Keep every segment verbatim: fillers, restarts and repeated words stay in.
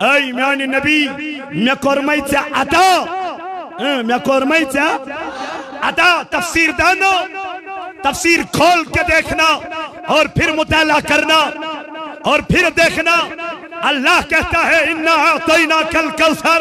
A میانہِ نبی، مےٚ کوٚرمَے ژےٚ عطا۔ اۭں، مےٚ کوٚرمَے ژےٚ عطا۔ تفسیر دانو، تفسیر کھول کے دیکھنا اور پھر مطالعہ کرنا اور پھر دیکھنا۔ اللہ کہتا ہے، "انا اعطیناک الکوثر۔"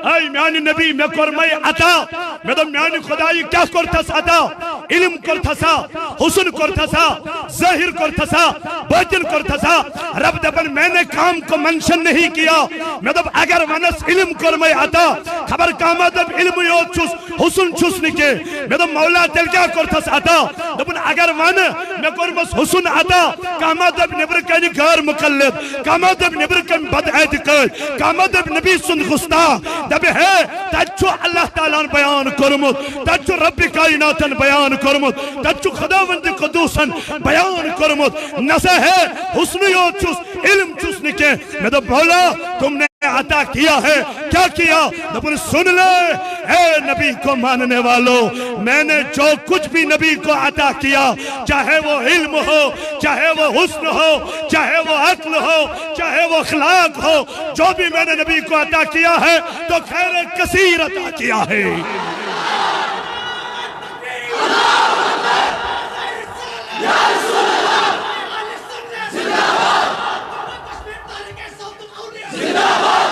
اے میانہِ نبی، مےٚ کوٚرمَے عطا۔ مےٚ دوٚپ، میانہِ خدایہِ کیٛاہ کوٚرتھس عطا؟ علم کوٚرتھسا، حسن کوٚرتھسا، ظاہر کوٚرتھسا، باطن کوٚرتھسا۔ رب دپان، میں نے کام کو منشن نہیں کیا۔ مےٚ دوٚپ، اگر ونس علم کوٚرمَے عطا، خبر کانٛہہ ما دپہِ علمٕے یوت چھُس، حسن چھُس نہٕ کینٛہہ۔ مےٚ دوٚپ، مولا، تیٚلہِ کیٛاہ کوٚرتھس عطا؟ دوٚپُن، اگر ونہٕ مےٚ کوٚرمس حسن عطا، کانٛہہ ما دپہِ نیٚبرٕ کنہِ غٲر مقلد، کانٛہہ ما دپہِ نیٚبرٕ کنہِ بد اعتقاد، کانٛہہ ما دپہِ نبی سُنٛد گستاخ۔ دپہِ، ہے، تتہِ چھُ اللہ تعالیٰ ہن بیان کوٚرمُت، تتہِ چھُ رب کائناتن بیان کوٚرمُت، تتہِ چھُ خداوند قدوسن بیان کوٚرمُت۔ نسا ہے، حسنٕے یوت چھُس، علم چھُس نہٕ کینٛہہ۔ مےٚ دوٚپ، مولا، تم نے عطا کیا ہے، کیا کیا؟ دوٚپُن، سن لے، اے نبی کو ماننے والوں، میں نے جو کچھ بھی نبی کو عطا کیا، چاہے وہ علم ہو، چاہے وہ حسن ہو، چاہے وہ عقل ہو، چاہے وہ اخلاق ہو، جو بھی میں نے نبی کو عطا کیا ہے، تو خیر کثیر عطا کیا ہے۔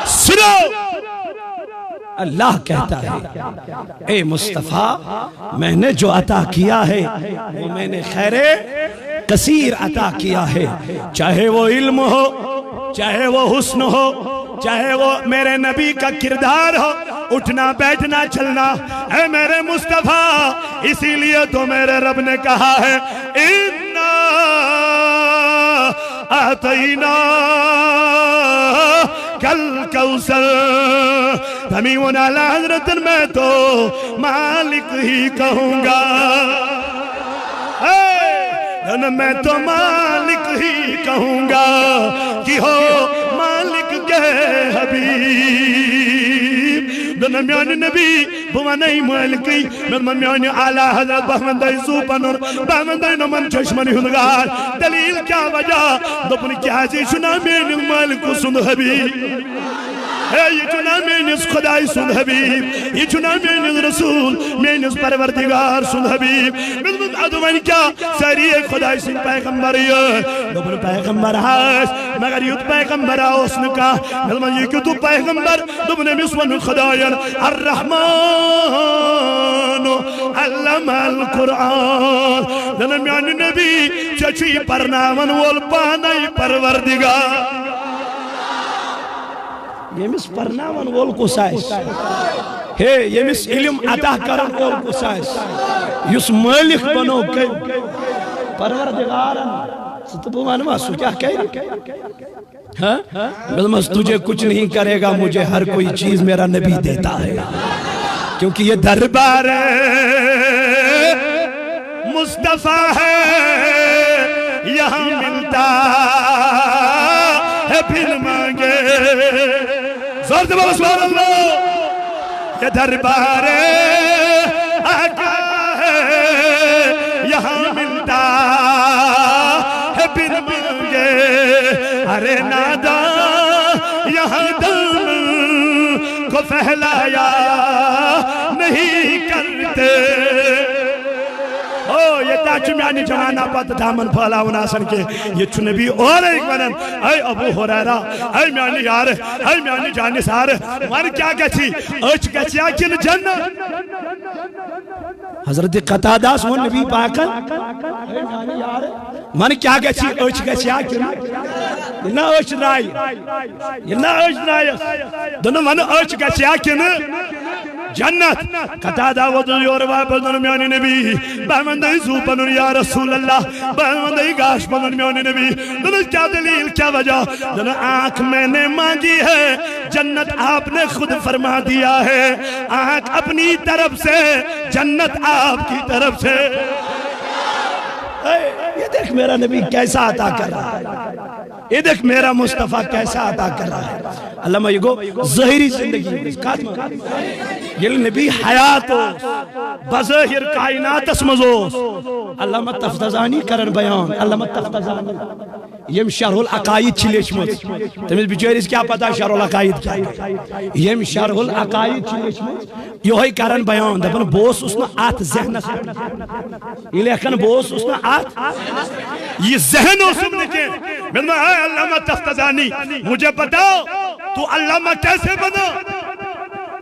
سنو، اللہ کہتا ہے، اے مصطفیٰ، میں نے جو عطا کیا ہے، وہ میں نے خیر کثیر عطا کیا ہے، چاہے وہ علم ہو، چاہے وہ حسن ہو، چاہے وہ میرے نبی کا کردار ہو، اٹھنا، بیٹھنا، چلنا۔ اے میرے مصطفیٰ، اسی لیے تو میرے رب نے کہا ہے، انا اعطینا کل کوثر۔ تمی اعلیٰ حضرت، میں تو مالک ہی کہوں گا۔ اے، میں تو مالک ہی کہوں گا کہ ہو مالک کے حبیب۔ دن میان نبی، بہٕ وَنَے مٲلکٕے، مےٚ دوٚپمَس، میٛانہِ اعلیٰ حضرت، بہٕ وَنَے زُو پَنُن، بہٕ وَنَے نوٚمَن چشمَن ہُنٛد غار۔ دٔلیٖل کیٛاہ وجہ؟ دوٚپُن، کیٛازِ یہِ چھُنہ میٛٲنِس مٲلکہٕ سُنٛد حبیٖب؟ ہے، یہِ چھُنہ میٛٲنِس خۄداے سُنٛد حبیٖب؟ یہِ چھُنہ میٛٲنِس رسول، میٛٲنِس پروردگار سُنٛد حبیٖب؟ مےٚ دوٚپمَس، اَدٕ وۄنۍ کیٛاہ؟ سٲری ہے خۄداے سٕنٛدۍ پیغمبر یٲتۍ۔ دوٚپُن، پیغمبر آسہِ، مگر یُتھ پیغمبر اوس نہٕ کانٛہہ۔ مےٚ دوٚپمَس، یہِ کیُتھ پیغمبر؟ دوٚپُن، أمِس ووٚن خۄدایَن، الرحمن علم القرآن۔ دوٚپُن، میٛانہِ نبی، ژےٚ چھُے پرناوَن وول پانَے پروردگار۔ ییٚمِس پرناوَن وول کُس آسہِ؟ ہے، ییٚمِس علم عطا کرن وول کُس آسہِ؟ یُس مٲلِک بنو کٔمۍ؟ پروردگارن۔ ژٕ تہٕ بہٕ وَنہٕ ما، سُہ کیٛاہ کرِ؟ ہاں؟ مےٚ دوٚپمَس، تجھے کچھ نہیں کرے گا، مجھے ہر کوئی چیز میرا نبی دیتا ہے۔ کیونکہ یہ دربار مصطفیٰ ہے، یہاں ملتا ہے بن مانگے۔ زور سے بولو، سبحان اللہ۔ یہ دربار آقا ہے، یہاں ملتا ہے بن مانگے۔ ارے ناداں یہاں دم کو پھیلایا نہیں کرتے۔ او، ییٚتہِ چھُ میانہِ جوانہ پتہٕ دامن پھٲلاوُن آسان کینٛہہ۔ ییٚتہِ چھُ نبی اورے ونان، اے ابو ہریرہ، اے میانہِ یار، اے میانہِ جانہِ سار، وۄنۍ کیٛاہ گژھِ؟ أچھ گژھِ یا کِنہٕ جنت؟ حضرت قتادہس ووٚن نبی پاکن، اے میانہِ یار، وۄنۍ کیٛاہ گژھِ؟ أچھ گژھِ یا کِنہٕ؟ ییٚلہِ نہ أچھ درٛایہِ، ییٚلہِ نہ أچھ درٛایس، دوٚپُن، وۄنۍ أچھ گژھِ یا کِنہٕ جنت؟ قتادہ ووت یورٕ واپس، دوٚپُن، میانہِ نبی، بہٕ وَنہٕ زُو پَنُن یا رسول اللہ، بہٕ وَنہٕ گاش پَنُن میانہِ نبی۔ دوٚپُن، کیٛاہ دٔلیٖل، کیٛاہ وجہ؟ دوٚپُن، آنکھ میں نے مانگی ہے، جنت آپ نے خود فرما دیا ہے، آنکھ اپنی طرف سے، جنت آپ کی طرف سے۔ اے، یہ دیکھ میرا نبی کیسا عطا کر رہا ہے، یہ دیکھ میرا مصطفیٰ کیسا عطا کر رہا ہے۔ علامہ، یہِ گوٚو ظٲہری زندگی منٛز۔ کتھ منٛز؟ ییٚلہِ نبی حیات اوس، بظٲہر کائناتس منٛز اوس، علامہ تفتزانی کرن بیان، علامہ تفتزانی، ییٚمۍ شرح العقائد چھِ لیچھمٕژ، تٔمِس بِچٲرِس کیٛاہ پتہ شرح العقائد کیٛاہ؟ ییٚمۍ شرح العقائد چھِ لیچھمٕژ، یِہوٚے کرن بیان، دپان، بہٕ اوسُس نہٕ اتھ ذہنس پٮ۪ٹھ۔ یہِ لیکھان، بہٕ اوسُس نہٕ اتھ، یہِ ذہن اوسُم نہٕ کینٛہہ۔ مےٚ دوٚپ، اے علامہ تفتزانی، مجھے بتاؤ، تو علامہ کیسے بنا؟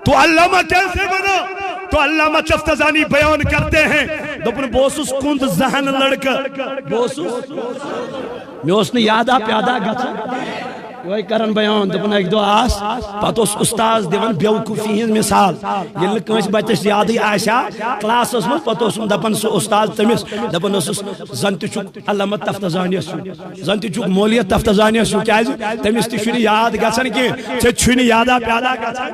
تو علامہ کیسے بنا؟ تو علامہ تفتزانی بیان کرتے ہیں، دوٚپُن، بہٕ اوسُس کُنٛد ذہن لڑکہٕ، بہٕ اوسُس، مےٚ اوس نہٕ یادہ پیادہ گژھان۔ یِہوٚے کرن بیان، دوٚپُن، اَکہِ دۄہ آس، پتہٕ اوس استاد دِوان بیوقوٗفی ہٕنٛز مثال۔ ییٚلہِ نہٕ کٲنٛسہِ بچس یادٕے آسہِ ہا کلاسس منٛز، پتہٕ اوسُم دپان سُہ استاد تٔمِس، دپان اوسُس، زن تہِ چھُکھ علامہ تفتزانیس ہیوٗ، زن تہِ چھُکھ مولوی تفتزانیس ہیوٗ، کیازِ تٔمِس تہِ چھُنہٕ یاد گژھان کینٛہہ، ژےٚ چھُے نہٕ یادہ پیادہ گژھان۔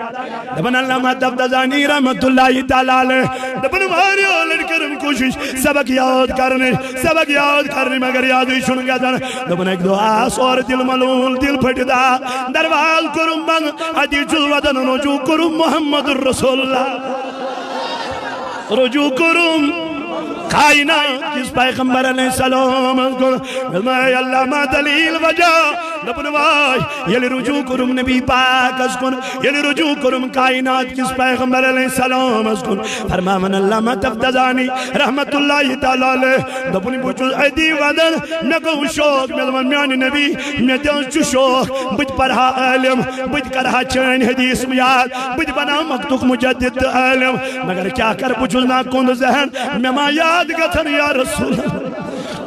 دپان علامہ تفتزانی رحمت اللہ تعالیٰ علیہ، دپان واریاہو لٹہِ کٔرٕم کوٗشش سبق یاد کرنٕچ، سبق یاد کرنٕچ، مگر یادٕے چھُنہٕ گژھان۔ دپان اکہِ دۄہ آس اورٕ دِل ملوٗل، دِل پھٔٹِتھ آ، دروازٕ کوٚرُم بنٛد، اتی چھُس وَدان رجوع کوٚرُم محمد رسول اللہ، رجوع کوٚرُم کائنات کِس پیغمبر علیہ السلام کُن۔ مےٚ دوٚپ، اے اللہ، ما دلیل وجہ؟ دوٚپُن، واے، ییٚلہِ رجوع کوٚرُم نبی پاکس کُن، ییٚلہِ رجوع کوٚرُم کائنات کِس پیغمبر علیہ السلامس کُن، فرماوان علامہ تفتزانی رحمت اللہ تعالیٰ علیہ، دوٚپُن، بہٕ چھُس أتی ودان، مےٚ گوٚو شوق، مےٚ دوٚپُن، میانہِ نبی، مےٚ تہِ حظ چھُ شوق، بہٕ تہِ پرٕ ہا علم، بہٕ تہِ کرٕ ہا چٲنۍ حدیث یاد، بہٕ تہِ بنہٕ ہا مکتُک مجدد تہٕ عالم۔ مگر کیٛاہ کرٕ، بہٕ چھُس نا کُنٛد ذہن، مےٚ ما یاد گژھن یا رسول اللہ؟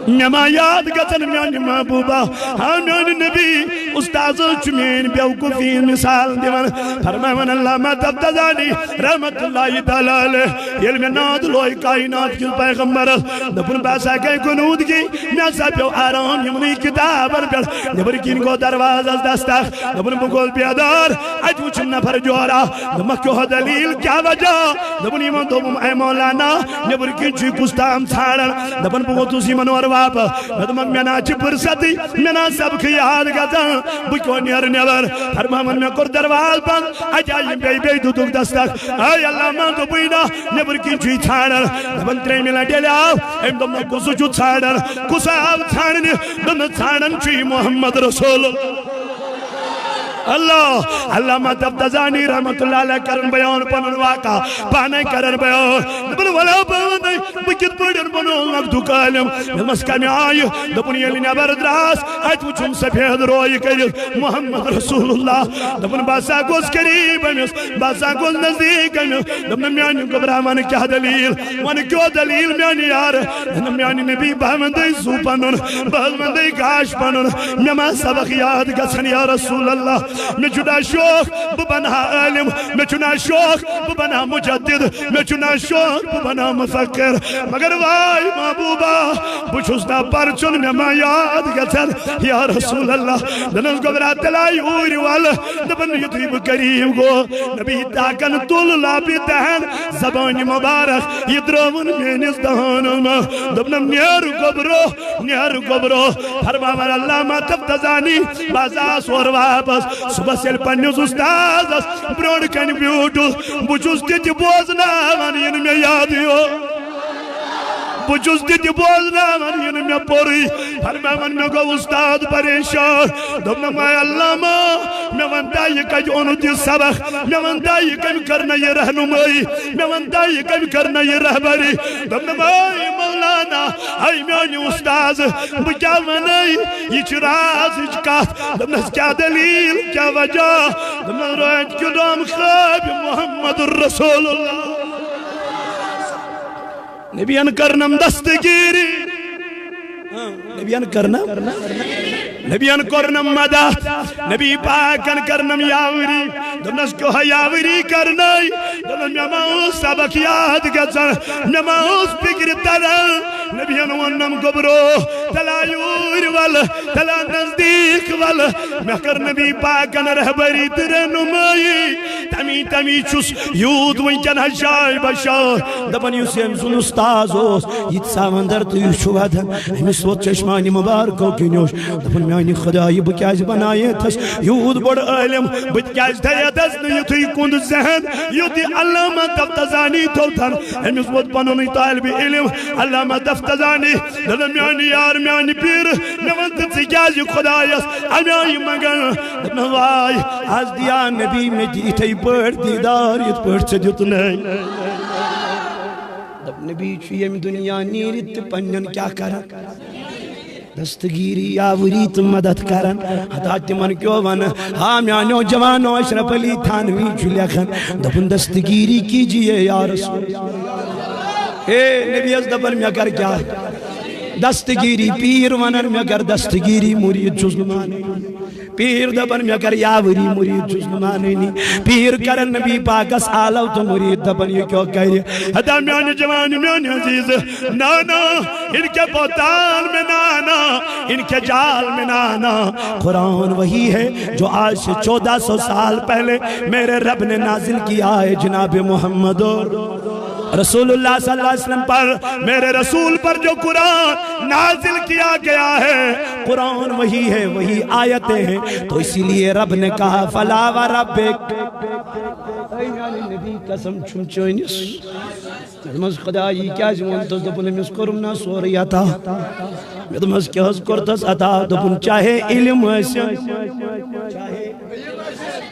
مےٚ ما یاد گژھن میانہِ محبوبہ؟ ہاں میانہِ نبی، استاد حظ چھُ میٲنۍ بیوقوٗفی ہٕنٛز مثال دِوان۔ فرماوان علامہ تفتزانی رحمت اللہ تعالیٰ علیہ، ییٚلہِ مےٚ ناد لوے کائنات کِس پیغمبرس، دوٚپُن، بہٕ ہسا گٔے گنوٗدگی، مےٚ ہسا پیوٚو آرام یِمنٕے کِتابن پٮ۪ٹھ۔ نیٚبرٕ کِنۍ گوٚو دروازس دستک، دوٚپُن، بہٕ گوٚوس بیدار، اتہِ وُچھُم نفر جورا۔ دوٚپمکھ، کیٛاہ دلیل، کیٛاہ وجہ؟ دوٚپُن، یِمن دوٚپُم، اے مولانا، نیٚبرٕ کِنۍ چھُے کُس تام ژھانڈان۔ دپان، بہٕ ووتُس یِمن اورٕ واپس۔ مےٚ دوٚپمکھ، مےٚ نہ حظ چھِ فرصتٕے، مےٚ نہ حظ سبقٕے یاد گژھان، بہٕ کیٛاہ نیرٕ نیبر؟ فرماوان، مےٚ کوٚر دروازٕ بنٛد، اتہِ آیہِ یِم بیٚیہِ، بیٚیہِ دِتُکھ دستک۔ اے علامہ، دوٚپُے نا، نیٚبرٕ کِنۍ چھُے ژھانڈان۔ دپان، ترٛیٚیمہِ لٹہِ ییٚلہِ آو، أمۍ دوٚپمکھ، کُس چھُ ژھانڈان؟ کُس آو ژھانڈنہِ؟ دوٚپنس، ژھانڈان چھُے محمد رسول اللہ۔ علامہ تفتزانی رحمت اللہ علیہ کرن بیان پنُن واقعہ، پانے کرن بیان۔ دپان، ولا بہٕ ونے، بہٕ کِتھ پٲٹھۍ بنووُم مکتُک عالم؟ مےٚ دوٚپمس، کمہِ آیہِ؟ دوٚپُن، ییٚلہِ نٮ۪بر دراس، اتہِ وُچھُم سفید رویہِ کٔرِتھ محمد رسول اللہ۔ دوٚپُن، بہٕ ہسا گوٚوس قریب أمِس، بہٕ ہسا گوٚوس نزدیٖک أمِس۔ دوٚپُن، میانہِ گوٚبرا، ون کیٛاہ دلیل؟ ون کیٛاہ دلیل میانہِ یارٕ؟ دوٚپُن، میانہِ نبی، بہٕ ہا ونہٕ تۄہہِ زُو پنُن، بہٕ حظ ونہٕ تۄہہِ گاش پنُن۔ مےٚ ما سبق یاد گژھن یا رسول اللہ؟ مےٚ چھُ نا شوق بہٕ بنہٕ ہا عالم، مےٚ چھُ نا شوق بہٕ بنہٕ ہا مجدد، مےٚ چھُ نا شوق بہٕ بنہٕ ہا مفکر۔ مگر واے محبوبہ، بہٕ چھُس نا پرچُن، مےٚ ما یاد گژھن یا رسول اللہ۔ دوٚپنس، گوٚبرا، تیٚلہِ آیہِ اوٗرۍ ولہٕ۔ دوٚپُن، یُتھُے بہٕ قریب گوٚو، نبی تاکن تُل لبہِ دہن، زبانہِ مبارک یہِ ترٲوٕن میٲنِس دہانس منٛز۔ دوٚپنم، نیر گوٚبرو، نیر گوٚبرو۔ فرماوان علامہ تفتزانی، بہٕ ہسا آس اورٕ واپس۔ صبحس ییٚلہِ پننِس استادس برونٛٹھ کنہِ بیوٗٹھُس، بہٕ چھُس تہِ تہِ بوزناوان یہِ نہٕ مےٚ یادٕے اوس۔ بہٕ چھُس تہِ تہِ بوزناوان یہِ نہٕ مےٚ پوٚرُے۔ فرماوان، مےٚ گوٚو استاد پریشان۔ دوٚپنم، اے علامہ، مےٚ ون تا، یہِ کتہِ اوٚنُتھ یہِ سبق؟ مےٚ ون تا، یہِ کٔمۍ کٔر نہ یہِ رہنمٲیی؟ مےٚ ون تا، یہِ کٔمۍ کٔر نہ یہِ رہبری؟ دوٚپنم، اے مولانا، اے میانہِ استاذ، بہٕ کیٛاہ ونے؟ یہِ چھِ رازٕچ کتھ۔ دوٚپنس، کیٛاہ دلیل، کیٛاہ وجہ؟ دوٚپنس، رٲتۍ کیُتھ آم خواب محمد رسول اللہ۔ نبیَن کٔرنَم دستگیری۔ ہاں، نبیَن کٔرنَم، نبیَن کوٚرنَم مدد، نبی پاکَن کٔرنَم یاوری۔ دوٚپنَس، کیٛاہ یاوری کٔرنَے؟ دوٚپنَس، مےٚ ما اوس سبق یاد گژھان، مےٚ ما اوس فکرِ تران۔ نبیَن ووٚننَم، گوٚبرو، تَلہ یوٗرۍ وَلہٕ، تَلہ نزدیٖک وَلہٕ۔ مےٚ کٔر نبی پاکَن رہبری تہٕ رہنمٲیی۔ تَمہِ تمی چھُس یوٗت وٕنکٮ۪ن حظ جاے بہ جاے۔ دپان یُس أمۍ سُنٛد اُستاد اوس، یہِ تہِ سمندر تہٕ یہِ چھُ وَدان۔ أمِس ووت چشمانہِ مُبارکو کِنۍ اوٚش۔ دپان میانہِ خدایہِ، بہٕ کیازِ بنایتھس یوٗت بوٚڑ عٲلِم؟ بہٕ تہِ کیازِ تھایتھس نہٕ یُتھُے کُنٛد ذہن یُتھ یہِ علامہ تفتزانی تھوتھن؟ أمِس ووت پنُنُے طالب علم علامہ تفتزانی۔ دوٚپُن میانہِ یار، میانہِ پیٖرٕ، مےٚ وَن تہٕ ژٕ کیازِ خدایس اَمہِ آیہِ منٛگان؟ دوٚپُن واے، از دِیا نبی مےٚ تہِ یِتھے پٲٹھۍ دیٖدار یِتھ پٲٹھۍ ژےٚ دیُتنَے۔ دوٚپ نبی چھُ ییٚمہِ دُنیا نیٖرِتھ تہِ پننٮ۪ن کیٛاہ کران؟ دستگیری یاوری تہٕ مدد کران۔ ہتا تِمن کیو ون، ہا میانیو جوانو، اشرف علی تھانوی چھُ لیکھان، دوٚپُن دستگیری کیجیے یا رسول۔ اے نبی یس دپان مےٚ کر کیٛاہ؟ دستگیری۔ پیٖر ونان مےٚ کر دستگیری، مُریٖد چھُس نہٕ مانٲنی۔ پیٖر دپان مےٚ کر یاوری، مُریٖد چھُس نہٕ مانٲنی۔ پیٖر کران نبی پاکس آلو تہٕ مُریٖد دپان یہِ کیٛاہ کرِ؟ ہتا میانہِ جوان، میانہِ عزیز، نانا، ان کے بہتان میں نانا، ان کے جال میں نانا۔ قرآن وہی ہے جو آج سے چودہ سو سال پہلے میرے رب نے نازل کیا ہے جناب محمد رسول اللہ صلی اللہ علیہ وسلم پر، میرے رسول پر جو قرآن نازل کیا گیا ہے، قرآن وہی ہے، وہی آیتیں ہیں۔ تو اسی لیے رب نے کہا، فلا و ربک۔ اے میانہِ نبی، قسم چھُم چٲنِس۔ مےٚ دوٚپمَس، خۄدا، یہِ کیٛازِ ووٚنتَس؟ دوٚپُن، أمِس کوٚرُم نا سورُے عطا۔ مےٚ دوٚپمَس، کیٛاہ حظ کوٚرتَس عطا؟ دوٚپُن، چاہے علم ٲسِن،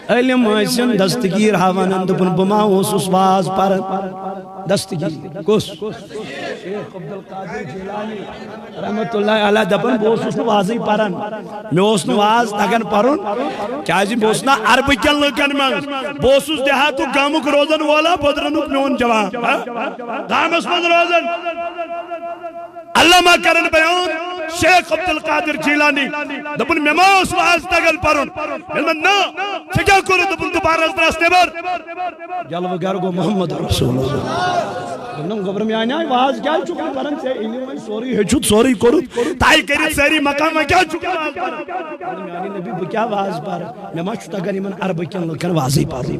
علم ٲسِن، دستگیٖر ہاوانَن۔ دوٚپُن، بہٕ ما اوسُس واز پَران؟ دستگیٖر کُس؟ شیخ عبدالقادر جیلانی رحمت اللہ علیہ دَپان، بہٕ اوسُس نہٕ وازٕے پَران۔ مےٚ اوس نہٕ واز تگان پرُن، کیازِ بہٕ اوسُس نہ عربہٕ کٮ۪ن لُکن منٛز، بہٕ اوسُس دیہاتُک گامُک روزن وولا، بودرنُک میون جوان، ہا؟ گامس منٛز روزان۔ علامہ کرن بیان شیخ عبدالقادر جیلانی، دوٚپُن، مےٚ ما اوس واز تگان پرُن؟ مےٚ دوٚپُن، نہ، ژےٚ کیٛاہ کوٚرُتھ؟ دوٚپُن، دوٚپارس درٛاس نٮ۪بر۔ جلوٕ گر گوٚو محمد رسول اللہ۔ دوٚپنم، گوٚبرم میانہِ آیہِ واز کیٛازِ چھُکھ نہٕ پران؟ ژےٚ علم وۄنۍ سورُے ہیٚچھُتھ، سورُے کوٚرُتھ، طے کٔرِتھ سٲری مقام، وۄنۍ کیٛازِ چھُکھ نہٕ واز پران؟ دوٚپُن، میانہِ نبی، بہٕ کیٛاہ واز پرٕ؟ مےٚ ما چھُ تگان یِمن عربہٕ کٮ۪ن لُکن وازٕے پرُن؟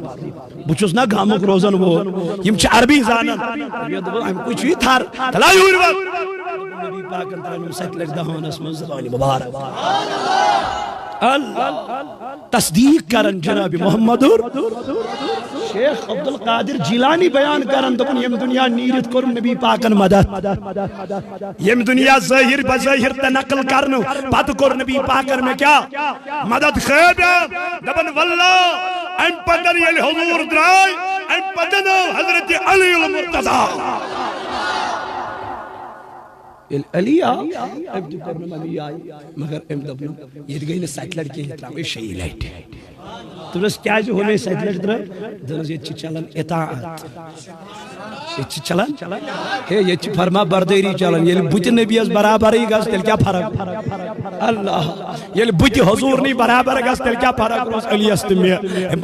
بہٕ چھُس نا گامُک روزن وول، یِم چھِ عربی زانان۔ مےٚ دوٚپ، امہِ کُے چھُ یہِ تھر، تلا یوٗرۍ وَن۔ نبی پاکن ترٲوٕم ستہِ لٹہِ دہانس منٛز زبانہِ مبارک۔ اللہ۔ تصدیق کران جناب محمد۔ شیخ عبدالقادر جیلانی بیان کران، دوٚپُن، ییٚمہِ دُنیا نیٖرِتھ کوٚرُم نبی پاکن مدد۔ ییٚمہِ دُنیا ظٲہِر بظٲہِر تہٕ نقل کرنہٕ پتہٕ کوٚر نبی پاکن مےٚ کیٛاہ؟ مدد۔ خٲبیا دَپان، واللہ، امہِ پتہٕ ییٚلہِ حضور درٛاے، امہِ پتہٕ آو حضرت علی المرتضیٰ۔ ییٚلہِ علی آو، أمۍ تہِ کوٚر نہٕ ممی آیہِ، مگر أمۍ دوٚپ نہٕ، ییٚتہِ گٔے نہٕ ستہِ لٹہِ کینٛہہ، ییٚتہِ ترٛاوٕے شیٚیہِ لٹہِ۔ دوٚپنَس، کیٛازِ ہُہ مےٚ ستہِ لٹہِ ترٛٲو؟ دوٚپنَس، ییٚتہِ چھِ چلان اطاعت۔ ییٚتہِ چھِ چلان، ہے، ییٚتہِ چھِ فرما بردٲری چلان۔ ییٚلہِ بہٕ تہِ نبی یَس برابرٕے گژھٕ، تیٚلہِ کیٛاہ فرق؟ اللہ۔ ییٚلہِ بہٕ تہِ حضوٗرنٕے برابر گژھٕ، تیٚلہِ کیٛاہ فرق روٗز علیَس تہٕ مےٚ،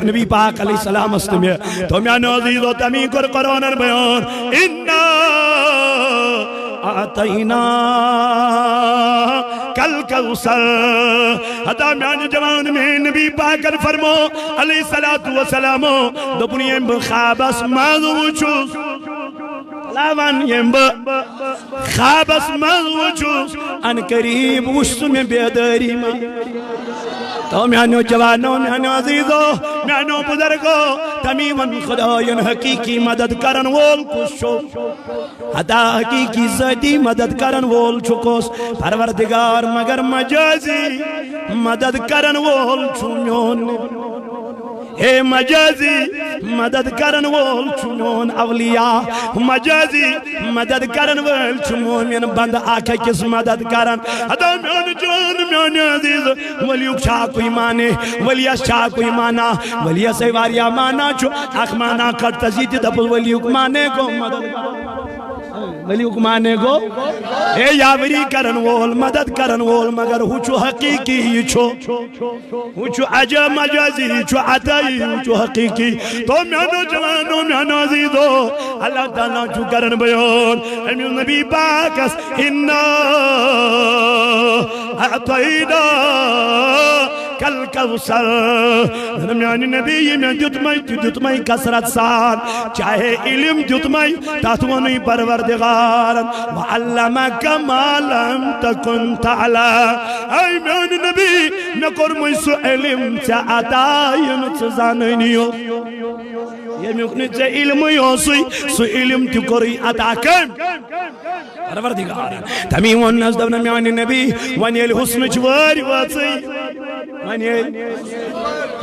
نبی پاک علیہ السلامَس تہٕ مےٚ؟ تو میٛانیو عزیٖزو، تَمی کوٚر قرآنَن بیان، اِنَّا اعطینا کل کوثر۔ ہتا میانہِ جوان، میٲنۍ نبی پاکن فرمو علیہ الصلوۃ والسلام، دوٚپُن، ییٚمۍ بہٕ خوابس منٛز وُچھُس، تلاوان ییٚمۍ بہٕ خوابس منٛز وُچھُس، ان قریب وُچھ سُہ مےٚ بیدٲری منٛز۔ تو میانیو جوانو، میانیو عزیزو، میانیو بزرگو، تمی ون خداین حقیقی مدد کرن وول کُس چھُ؟ ہتا حقیقی ذٲتی مدد کرن وول چھُ کُس؟ پروردگار، مگر مجازی مدد کرن وول چھُ میون۔ ہے مجازی مدد کرن وول چھُ میون اولیاء، مجازی مدد کرن وول چھُ مومن بندٕ اکھ أکِس مدد کرن۔ ہتا میون جان، میون عزیز، ولیُک چھا کوئی معنی؟ ولیس چھا کوئی معنی؟ ولیس ہے واریاہ معنی چھُ۔ اکھ معنی کڑ تس یہِ تہِ دپُس ولیُک معنی گوٚو مدد۔ ولیُک معنی گوٚو، اے یاوری کرن وول، مدد کرن وول، مگر ہُہ چھُ حقیقی، یہِ چھُ، ہُہ چھُ عجب مجازی، یہِ چھُ عطائی، ہُہ چھُ حقیقی۔ تو میانو جوانو، میانو عزیزو، اللہ تعالیٰ چھُ کرن بیان، أمِس نبی پاکس، انا اعطینا کل کوثر۔ میانہِ نبی، یہِ مےٚ دیُتمَے، تہِ دیُتمَے کثرت سان۔ چاہے علم دیُتمَے، تَتھ ووٚنُے پروردگارن، "وعلمک ما لم تکن تعلم"۔ اے میانہِ نبی، مےٚ کوٚرمَے سُہ علم ژےٚ عطا، یہِ نہٕ ژٕ زانٲنی یوت۔ ییٚمیُک نہٕ ژےٚ علمٕے اوسُے، سُہ علم تہِ کوٚرُے عطا کٔمۍ؟ پروردگار۔ تمی ووٚننس، دوٚپنس، میانہِ نبی، وۄنۍ ییٚلہِ حسنٕچ وٲرۍ وٲژٕے، وۄنۍ ییٚلہِ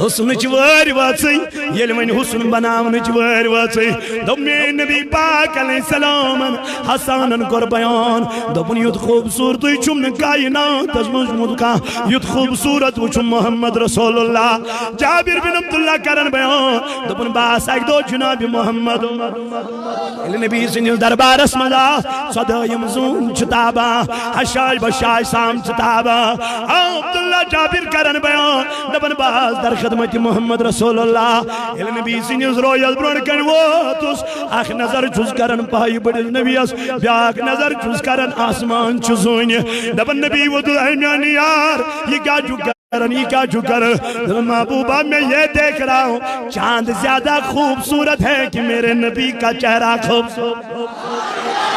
حسنٕچ وٲرۍ وٲژٕے، ییٚلہِ وۄنۍ حسن بناونٕچ وٲرۍ وٲژٕے، دوٚپ میٲنۍ نبی پاک علیہ السلامن، حسانن کوٚر بیان، دوٚپُن، یُتھ خوٗبصوٗرتٕے چھُم نہٕ کایناتس منٛز وُچھمُت کانٛہہ، یُتھ خوٗبصوٗرت وُچھُم محمد رسول اللہ۔ جابر بن عبداللہ کرن بیان، دوٚپُن، بہٕ آس اکہِ دۄہ جناب محمد۔ ییٚلہِ نبی سٕنٛدِس دربارس منٛز آس، سۄ دٲیِم زوٗن چھِ تابان، ہشاش بشاش سام چھِ تابان۔ آ، عبداللہ جابر کرن بیان، دپان، بہٕ آس در خدمت محمد رسول اللہ۔ ییٚلہِ نبی سٕنٛدِس رویس برونٛٹھ کنہِ ووتُس، اکھ نظر چھُس کران پایہِ بٔڑِس نبیس، بیاکھ نظر چھُس کران آسمان چھُ زوٗنہِ۔ دپان، نبی ووتُس، اے میانہِ یار، یہِ کیٛاہ چھُ کران، یہِ کیٛاہ چھُ کران؟ محبوبہ، میں یہ دیکھ رہا ہوں، چاند زیادہ خوبصورت ہے کہ میرے نبی کا چہرہ خوبصورت؟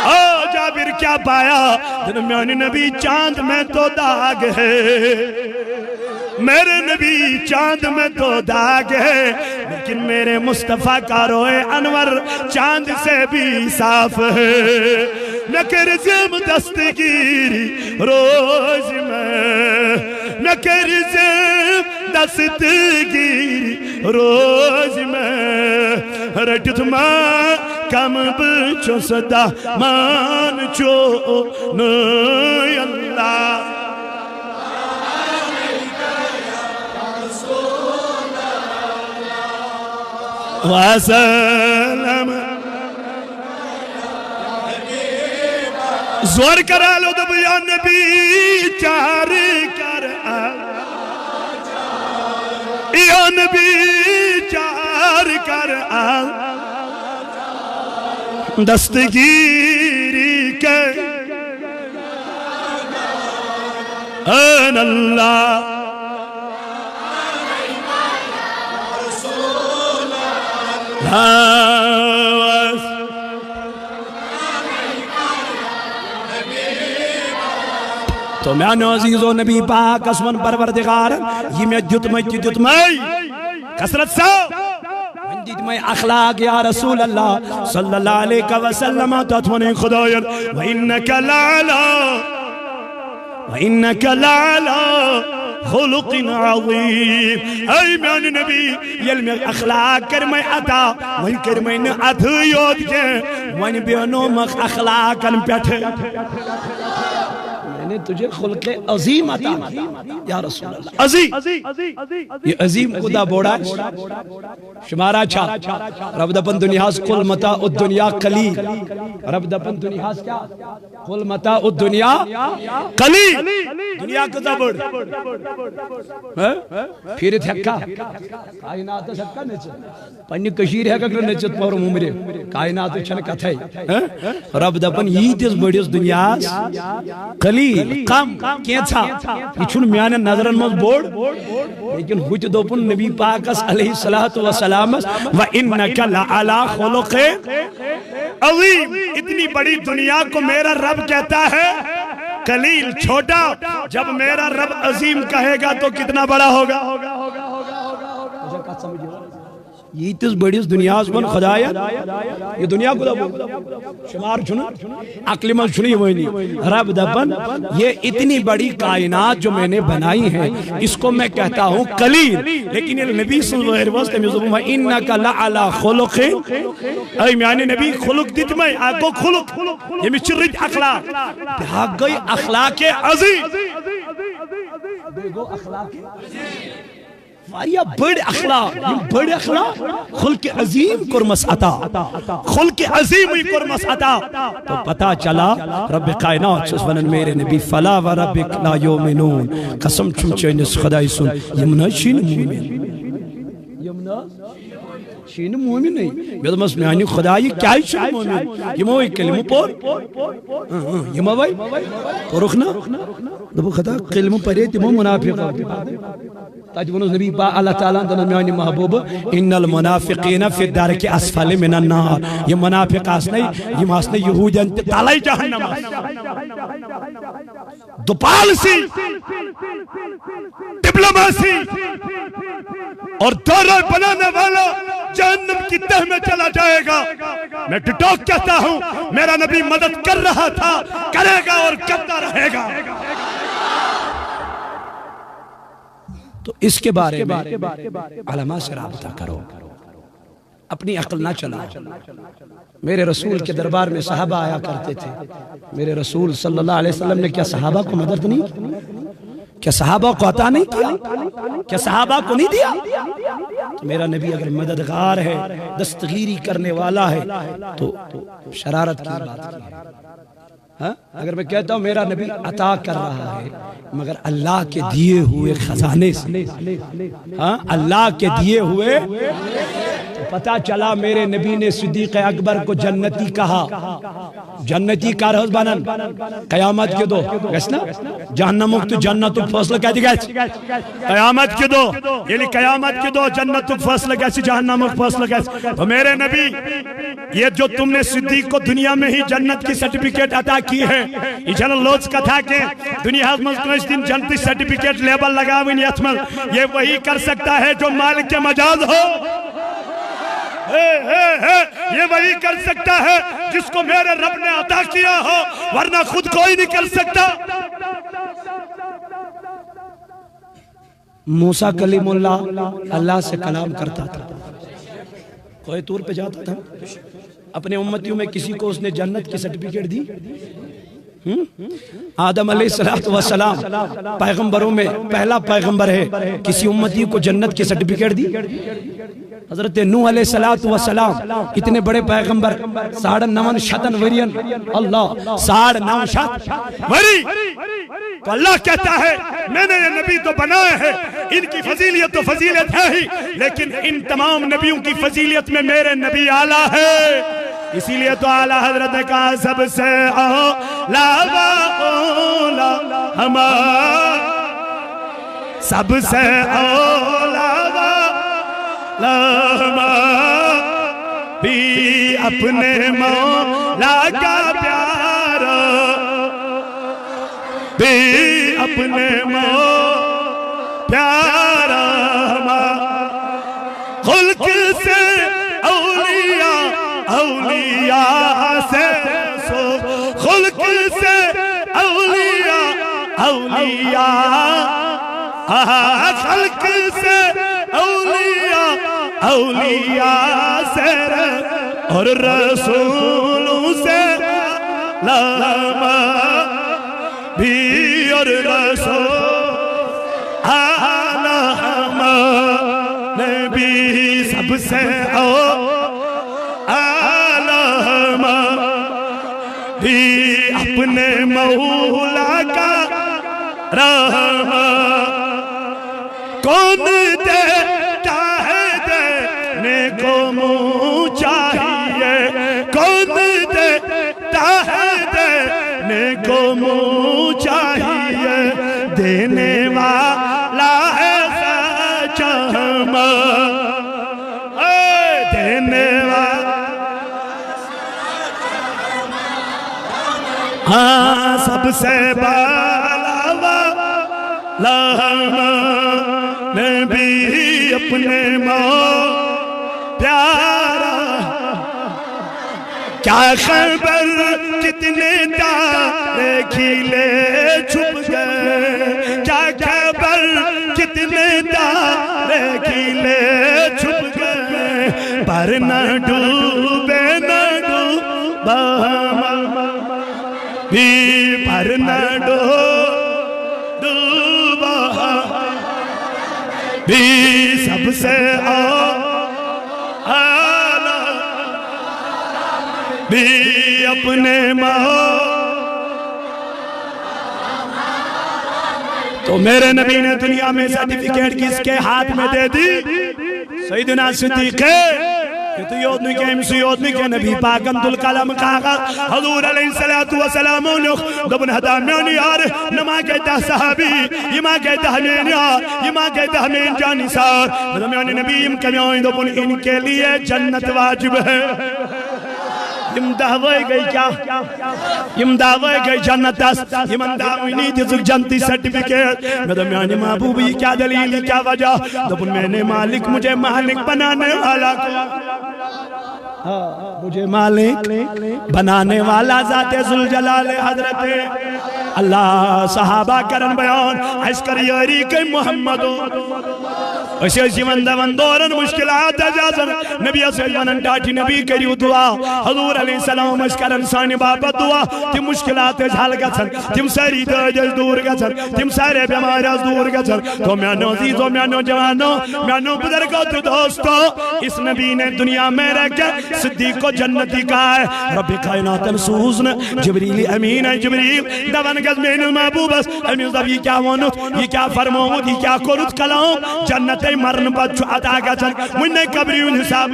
او جابر، کیا پایا؟ میانہِ نبی، چاند میں تو داغ ہے، میرے نبی، چاند میں تو داغ ہے، لیکن میرے مصطفیٰ کا روئے انور چاند سے بھی صاف ہے۔ نہ کر زم دستگیری روز میں، نہ کر زم دستگیری روز میں، رٹت ما کم بچو صدا مان چو نو اللہ۔ وسلم۔ زور کرا لو دب یا نبی چار کر آ، یا نبی چار کر آ، دستگیری کے۔ اے اللہ۔ تو میانیو عزیزو، نبی پاکس ووٚن پروردگارن، یہِ مےٚ دیُتمَے تہِ دیُتمَے۔ کثرت سان۔ وۄنۍ دِتۍ مےٚ اخلاق یا رسول اللہ صلی اللہ علیہ وسلم، تتھ ووٚنُے خدایَن، وَإِنَّكَ لَعَلَىٰ، وَإِنَّكَ لَعَلَىٰ خُلُقٍ عَظِيمٍ۔ اے میانہِ نبی، ییٚلہِ مےٚ اخلاق کٔرۍ مےٚ عطا، وۄنۍ کٔرۍ مےٚ نہٕ اَتھٕے یوت کینٛہہ، وۄنۍ بیٚہنومَکھ اخلاقن پٮ۪ٹھ۔ یعنی تجھے خلق عظیم عطا کیا یا رسول اللہ۔ عظیم۔ یہ عظیم خدا بوڑا شمارا چھا۔ رب دپن دنیاہس قل متاع الدنیا قلیل۔ رب دپن دنیاہس کیا؟ قل متاع الدنیا قلیل۔ دنیا کۭژاہ بٔڑ؟ ہہ؟ پھیرِتھ ہیٚککھا؟ کائناتس ہیٚککھا نٔژِتھ؟ پننہِ کٔشیٖرِ ہیٚککھ نہٕ نٔژِتھ پورٕ مُمرِ۔ کائناتٕچ چھنہٕ کتھے۔ ہہ؟ رب دپان، ییٖتِس بٔڑِس دُنیاہس قلیل، کم، کینٛژھا۔ یہِ چھُنہٕ میانٮ۪ن نظرن منٛز بوٚڑ۔ لیکن ہُتہِ دوٚپُن نبی پاکس علیہ الصلوۃ والسلامس، وَإِنَّكَ لَعَلَىٰ خُلُقٍ عَظِيمٍ۔ اتنی بڑی دنیا کو میرا رب کہتا ہے قلیل، چھوٹا۔ جب میرا رب عظیم کہے گا تو کتنا بڑا ہوگا؟ ییٖتِس بٔڑِس دُنیاہَس منٛز خۄدایا، یہِ دُنیا کوٗتاہ بوٚڑ؟ شُمار چھُنہٕ، عقلہِ منٛز چھُنہٕ یِوٲنی۔ رب دپان، یہ اتنی بڑی کائنات جو میں نے بنائی ہے، اس کو میں کہتا ہوں قلیل۔ لیکن ییٚلہِ نبی سٕنٛز وٲرۍ وٲژ، تٔمِس دوٚپُن، وَإِنَّكَ لَعَلَىٰ خُلُقٍ۔ اے میانہِ نبی، خلق دِتمَے، اکھ گوٚو خلق، ییٚمِس چھِ رٕتۍ اخلاق، بیٛاکھ گٔے اخلاق عظیم۔ بیٚیہِ گوٚو اخلاق واریاہ بٔڑۍ اخلاق، یِم بٔڑۍ اخلاق، خلق عظیم کوٚرمس عطا، خلق عظیمٕے کوٚرمس عطا۔ تو پتہ چلا، رب کائنات چھُس ونان، میرے نبی، فلا وربک لا یؤمنون، قسم چھُم چٲنِس خدایہِ سُنٛد، یِم نہ چھِی نہٕ مومن۔ یِم نہ چھِی نہٕ مومنٕے۔ مےٚ دوٚپمس، میانہِ خدایہِ کیازِ چھِنہٕ مومن؟ یِمو ہے کلمہٕ پوٚر۔ اۭں، اۭں، یِمو ہے پوٚرُکھ نہ۔ دوٚپُکھ، خدا، کلمہٕ پرے تِمو منافقو۔ تتہِ ووٚنُس نبی پاک، اللہ تعالیٰ ہن دوٚپنس، میانہِ محبوبہٕ، ان المنافقین فی الدرک اسفل من النار۔ یِم منافق آسنے، یِم آسنے یہودین تہِ تلے جہنمس۔ دپالسی، ڈپلوماسی اور دورہ بنانے والا جہنم کی تہ میں چلا جائے گا۔ میں ٹکٹاک کہتا ہوں، میرا نبی مدد کر رہا تھا، کرے گا اور کرتا رہے گا۔ تو اس کے بارے میں علماء سے رابطہ کرو، اپنی عقل نہ چلاؤ۔ میرے رسول کے دربار میں صحابہ آیا کرتے تھے، میرے رسول صلی اللہ علیہ وسلم نے کیا صحابہ کو مدد نہیں کی؟ کیا صحابہ کو عطا نہیں کیا؟ کیا صحابہ کو نہیں دیا؟ تو میرا نبی اگر مددگار ہے، دستگیری کرنے والا ہے، تو شرارت کی بات کی ہے؟ ہاں؟ اگر میں کہتا ہوں میرا نبی عطا کر رہا ہے، مگر اللہ کے دیے ہوئے خزانے سے، ہاں، اللہ کے دیے ہوئے، تو پتہ چلا میرے نبی نے صدیق اکبر کو جنتی کہا۔ جنتی کر حظ بنن؟ قیامت کے دو گژھِ نا؟ جہنمک تو جنتک فٲصلہٕ کتہِ گژھِ؟ قیامت کے دو، ییٚلہِ قیامت کے دو جنتک فٲصلہٕ گژھِ، جہنمک فٲصلہٕ گژھِ، تو میرے نبی، یہ جو تم نے صدیق کو دنیا میں ہی جنت کی سرٹیفکیٹ عطا کی ہے، یہ چھنہٕ لوٚژ کتھا کینٛہہ۔ دنیاہس منٛز کٲنٛسہِ دِنۍ جنتٕچ سرٹیفکیٹ لیبل لگاوٕنۍ یتھ منٛز، یہ وہی کر سکتا ہے جو مالک مجاز ہو۔ اے، اے، اے، یہ وہی کر سکتا ہے جس کو میرے رب نے عطا کیا ہو، ورنہ خود کوئی نہیں کر سکتا۔ موسیٰ کلیم اللہ اللہ سے کلام کرتا تھا، کوہ طور پہ جاتا تھا، اپنے امتیوں میں کسی کو اس نے جنت کی سرٹیفکیٹ دی؟ ہم؟ آدم علیہ الصلوۃ والسلام پیغمبروں میں پہلا پیغمبر ہے، کسی امتی کو جنت کی سرٹیفکیٹ دی؟ حضرت نوح علیہ الصلوۃ والسلام، اتنے بڑے پیغمبر، ساڑھے نون شتن ورین، اللہ، ساڑھے نو شت وری۔ تو اللہ کہتا ہے، میں نے یہ نبی تو بنائے ہیں، ان کی فضیلت تو فضیلت ہے ہی، لیکن ان تمام نبیوں کی فضیلت میں میرے نبی اعلیٰ ہے۔ اسی لیے تو اعلیٰ حضرت کا سب سے اعلیٰ، اعلیٰ ہمارا، سب سے اعلیٰ، اعلیٰ ہمارا بھی اپنے مولا کا پیارا، بھی اپنے مولا پیارا ہمارا۔ خلق سے اولیاء، اولیاء سے رسول، خلق سے اولیاء، اولیاء، آہا، خلق سے اولیاء، اولیاء سے ر-، اور رسولوں سے علامہ بھی اور رسول علامہ نبی سب سے او علامہ بھی اپنے مولا کا رحمہ۔ کون دیتا ہے دینے کو منہ چاہیے، کون دیتا ہے دینے کو منہ چاہیے، دینے والا ہے سچا ہم، اے دینے والا۔ ہاں، سب سے بالا والا ہم نبی اپنے ماں پیارا۔ کیا خبر کتنے تارے کھلے چھپ گئے، کیا خبر کتنے تارے کھلے چھپ گئے، پر نہ ڈوبے نہ ڈوبا ہم بھی، پر نہ ڈو-، ڈوبا بھی، سب سے او-، اعلیٰ بھی اپنے ماں۔ تو میرے نبی نے دنیا میں سرٹیفکیٹ کس کے ہاتھ میں دے دی؟ سیدنا صدیق تہٕ یوت نہٕ کینٛہہ، أمۍ سٕے یوت نہٕ کینٛہہ، نبی پاکن تُل قلم کاغذ، حضور علیہ الصلوۃ والسلام ووٚنُکھ، دوٚپُن، ہتا میٛانہِ یارٕ، نہ ما گٔے دَہ صحابی، یہِ ما گٔے دَہ میٛٲنۍ یار، یہِ ما گٔے دَہ میٛٲنۍ جانثار۔ مےٚ دوٚپ، میٛانہِ نبی، یِم کَمہِ آیہِ؟ دوٚپُن، ان کے لیے جنت واجب ہے۔ یِم دَہ وٲے گٔے کیٛاہ؟ یِم دَہ وٲے گٔے جنتس، یِمن دَہوٕنی دِژٕکھ جنتی سرٹیفکیٹ۔ مےٚ دوٚپ، میٛانہِ محبوبہٕ، یہِ کیٛاہ دٔلیٖل، یہِ کیٛاہ وجہ؟ دوٚپُن، میں نے مالک، مجھے مالک بنانے والا کون؟ ہاں، مجھے مالک بنانے والا ذات ذوالجلال حضرت اللہ۔ صحابہ کرن بیان، اَسہِ کٔر یٲری کٔمۍ؟ محمد۔ أسۍ ٲسۍ یِمن دَہن دورن مُشکِلات ٲسۍ آسان، نبی ٲسۍ ونان، ٹاٹھۍ نبی، کٔرِو دُعا۔ حضور علیہ السلام ٲسۍ کران سانہِ باپتھ دُعا، تِم مُشکِلات ٲسۍ حل گژھان، تِم سٲری دٲدۍ ٲسۍ دوٗر گژھان، تِم سارے بٮ۪مارِ آسہٕ دوٗر گژھان۔ تو میانیو عزیزو، میانیو جوانو، میانیو بُزرگو تہٕ دوستو، اس نبی نے دنیا میں رہ کے صدیق کو جنتی کہا ہے۔ رب کائناتن سوز نہٕ جبریل امین، اے جبریل، دپان گژھ میٲنِس محبوبس، أمِس دپ، یہِ کیٛاہ ووٚنُتھ، یہِ کیٛاہ فرمووُتھ، یہِ کیٛاہ کوٚرُتھ کلام، جنتے مرنہٕ پتہٕ چھُ عطا گژھان، وُنہِ نے قبرِ ہُنٛد حساب۔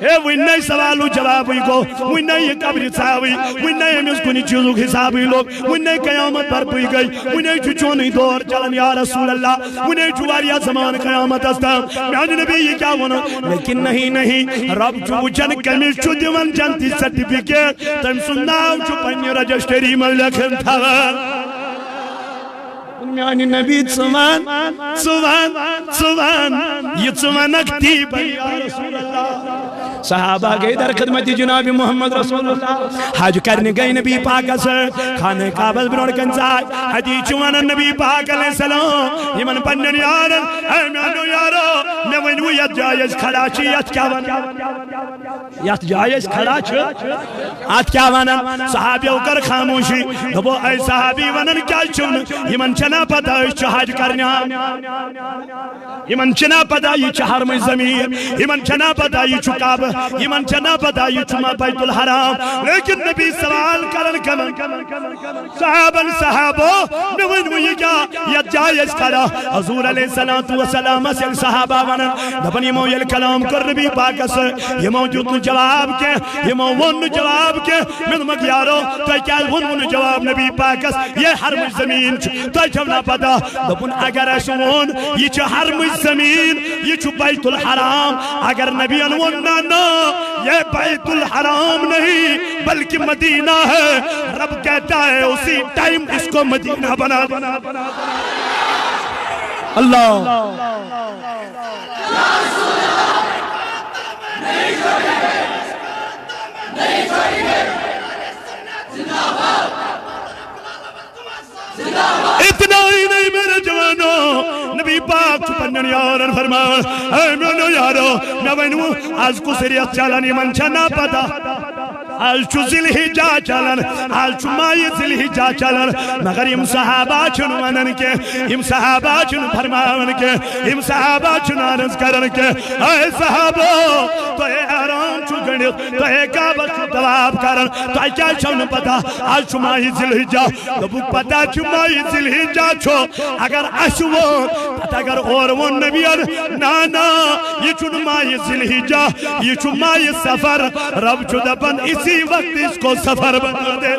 ہے، وُنہِ نے سوالو جوابٕے گوٚو، وُنہِ نے یہِ قبرِ ژاوٕے، وُنہِ نے أمِس کُنہِ چیٖزُک حسابٕے لوٚگ، وُنہِ نے قیامت برپٕے گٔے، وُنہِ چھُ چونُے دور چلان یا رسول اللہ، وُنہِ چھُ واریاہ زمانہٕ قیامتس تام۔ میانہِ نبی، یہِ کیٛاہ ووٚنُن؟ لیکن نہیں، نہیں، رب چھُ وُچھان کٔمِس چھُ دِوان جنتی سرٹیفکیٹ، تٔمۍ سُنٛد ناو چھُ پننہِ رجسٹری منٛز لیکھن تھاوان۔ میانہِ نبی، ژٕ وَن، ژٕ وَن، ژٕ وَن، یہِ ژٕ وَنکھ تی بَنہِ یا رسول اللہ۔ صحابہ گٔے در خدمت جناب محمد رسول اللہ۔ حج کرنہِ گٔے نبی پاکس سۭتۍ، خانہ کعبس برونٛٹھ کنہِ ژاے۔ اتی چھُ وَنان نبی پاک علیہ السلام یِمن پننٮ۪ن یارن، اے میانیو یارو، مےٚ ؤنِو یتھ جایہِ أسۍ کھڑا چھِ، یتھ کیٛاہ وَنان؟ یتھ جایہِ أسۍ کھڑا چھِ، اتھ کیٛاہ ونان؟ صحابیو کٔر خاموشی۔ دوٚپو، اے صحابی، ونان کیٛازِ چھِو نہٕ؟ یِمن چھنا پتہ أسۍ چھِ حج کرنہِ آمٕتۍ؟ یِمن چھنا پتہ یہِ چھِ حرمٕچ زمین؟ یِمن چھنا پتہ یہِ چھُ کعبہٕ؟ یِمن چھنا پتہ یہِ چھُ ما بیت الحرام؟ لیکن نبی سوال کران کمن؟ صحابن، صحابو، مےٚ ؤنِو یہِ کیٛاہ، یتھ جایہِ أسۍ کھڑا؟ حضور علیہ الصلوۃ والسلامس ییٚلہِ صحابہ ونان، دپان یِمو ییٚلہِ کلام کوٚر نبی پاکس سۭتۍ، یِمو دیُت نہٕ جواب کینٛہہ، یِمو ووٚن نہٕ جواب کینٛہہ۔ مےٚ دوٚپمکھ، یارو، تۄہہِ کیٛازِ ووٚنوٕ نہٕ جواب نبی پاکس؟ یہِ حرمٕچ زمین چھِ، تۄہہِ چھو نا پتہ؟ دوٚپُن، اگر اسہِ ووٚن، یہِ چھِ حرمٕچ زمین، یہِ چھُ بیت الحرام۔ اگر نبین ووٚن، نہ، نہ، یہ بیت الحرام نہیں، بلکہ مدینہ ہے، رب کہتا ہے، اسی ٹائم اس کو مدینہ بنا دے۔ اللہ۔ اتنا ہی نہیں میرے جوانو، نبی پاک چھُ پننٮ۪ن یارن فرماوان، اے میانیو یارو، مےٚ ؤنِو، از کُس ریتھ چلان، یِمن چھا نا پتہ؟ از چھُ ذی الحجہ چلان، از چھُ ماہِ ذی الحجہ چلان، مگر یِم صحابہ چھِنہٕ ونان کینٛہہ، یِم صحابہ چھِنہٕ فرماوان کینٛہہ، یِم صحابہ چھِنہٕ عرض کران کینٛہہ، اے صحابو، تۄہہِ احرام چھُ گٔنڈِتھ، تۄہہِ کعبس چھُ طواف کران، تۄہہِ کیٛازِ چھو نہٕ پتہ از چھُ ماہِ ذی الحجہ؟ دوٚپُکھ، پتہ چھُ ماہِ ذی الحجہ چھُ، اگر اسہِ ووٚن، پتہٕ اگر اورٕ ووٚن نبین، نہ، نہ، یہِ چھُنہٕ ماہِ ذی الحجہ، یہِ چھُ ماہِ صفر۔ رب چھُ دپان، اسی وقت اس کو صفر بنا دے۔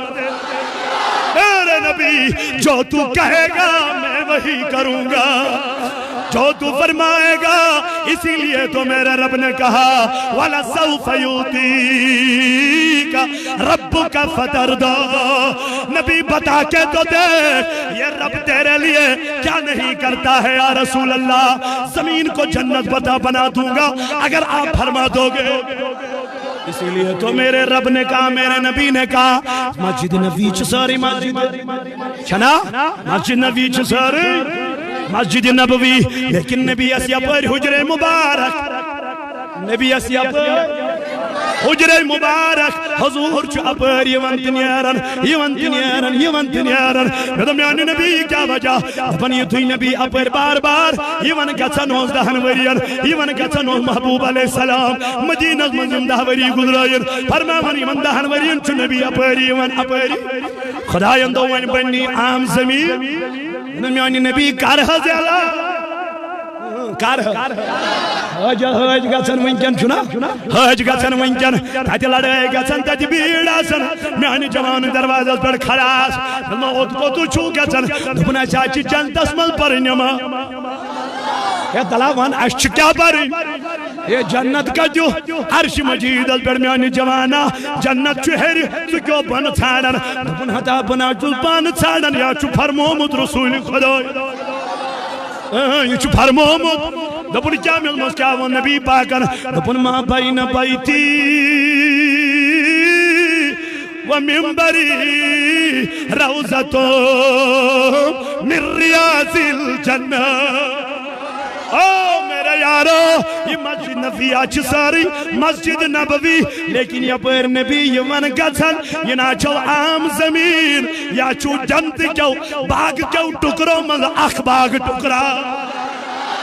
میرے نبی، جو تو کہے گا، میں وہی کروں گا۔ جو تو فرمائے گا، اسی لیے تو میرے رب نے کہا، وَلَسَوْفَ يُعْطِيكَ رَبُّكَ فَتَرْضَىٰ۔ نبی، بتا کے تو دیکھ، یہ رب تیرے لیے کیا نہیں کرتا ہے یا رسول اللہ۔ زمین کو جنت بتا بنا دوں گا اگر آپ فرما دو گے۔ اسی لیے تو میرے رب نے کہا، میرے نبی نے کہا، مسجد نبوی چھ ساری مسجد، چھنا؟ مسجد نبوی چھ ساری مسجد نبوی، لیکن نبی اس یپٲرۍ حجرے مبارک، نبی اس یپٲرۍ حجرے مبارک، حضور چھُ اپٲرۍ یِوان تہٕ نیران، یِوان تہٕ نیران، یِوان تہٕ نیران۔ مےٚ دوٚپ، میانہِ نبی، یہِ کیٛاہ وجہ؟ دپان، یُتھُے نبی اپٲرۍ بار بار یِوان گژھان اوس دہن ؤرین، یِوان گژھان اوس محبوب علیہ السلام مدینس منٛز یِم دہ ؤری گُزرٲیِن، فرماوان، یِمن دہن ؤرین چھُ نبی اپٲری یِوان، اپٲری۔ خداین دوٚپ، وۄنۍ بنی عام زمین۔ نہ، میانہِ نبی، کر حظ اعلان۔ کر حٲج، حٲج گژھن وٕنکٮ۪ن، چھُنہ؟ حٲج گژھن وٕنکٮ۪ن، تتہِ لڑٲے گژھن، تتہِ بیٖڑ آسن۔ میانہِ جوان دروازس پٮ۪ٹھ کھڑا آس، دوٚپمو، "اوٚت کوٚت چھُو گژھان؟" دوٚپُن، "اسہِ حظ چھِ جنتس منٛز پرٕنۍ نماز۔" ہے تلا ون، اسہِ چھِ کیٛاہ پرٕنۍ؟ ہے جنت کتیُتھ؟ عرش مجیدس پٮ۪ٹھ میانہِ جوانا، جنت چھُ ہیٚرِ، ژٕ کیٛاہ بۄنہٕ ژھانڈان؟ دوٚپُن، ہتا بہٕ نہ چھُس پانہٕ ژھانڈان، یہِ چھُ فرمومُت رسول خداے۔ اۭں، یہِ چھُ فرمومُت۔ دوٚپُن، کیٛاہ مےٚ منٛز کیٛاہ ووٚن نبی پاکن؟ دوٚپُن، ما بین بیتی و ممبری روضۃ من ریاض الجنہ۔ او میرے یارو، یہ مسجد نبویہ چھ ساری مسجد نبوی، لیکن یپٲرۍ نبی یِوان گژھان، یہ نہ چھو عام زمین، یا چھو جنت کیو باغ کیو ٹکرو منٛز اکھ باغ ٹکرا۔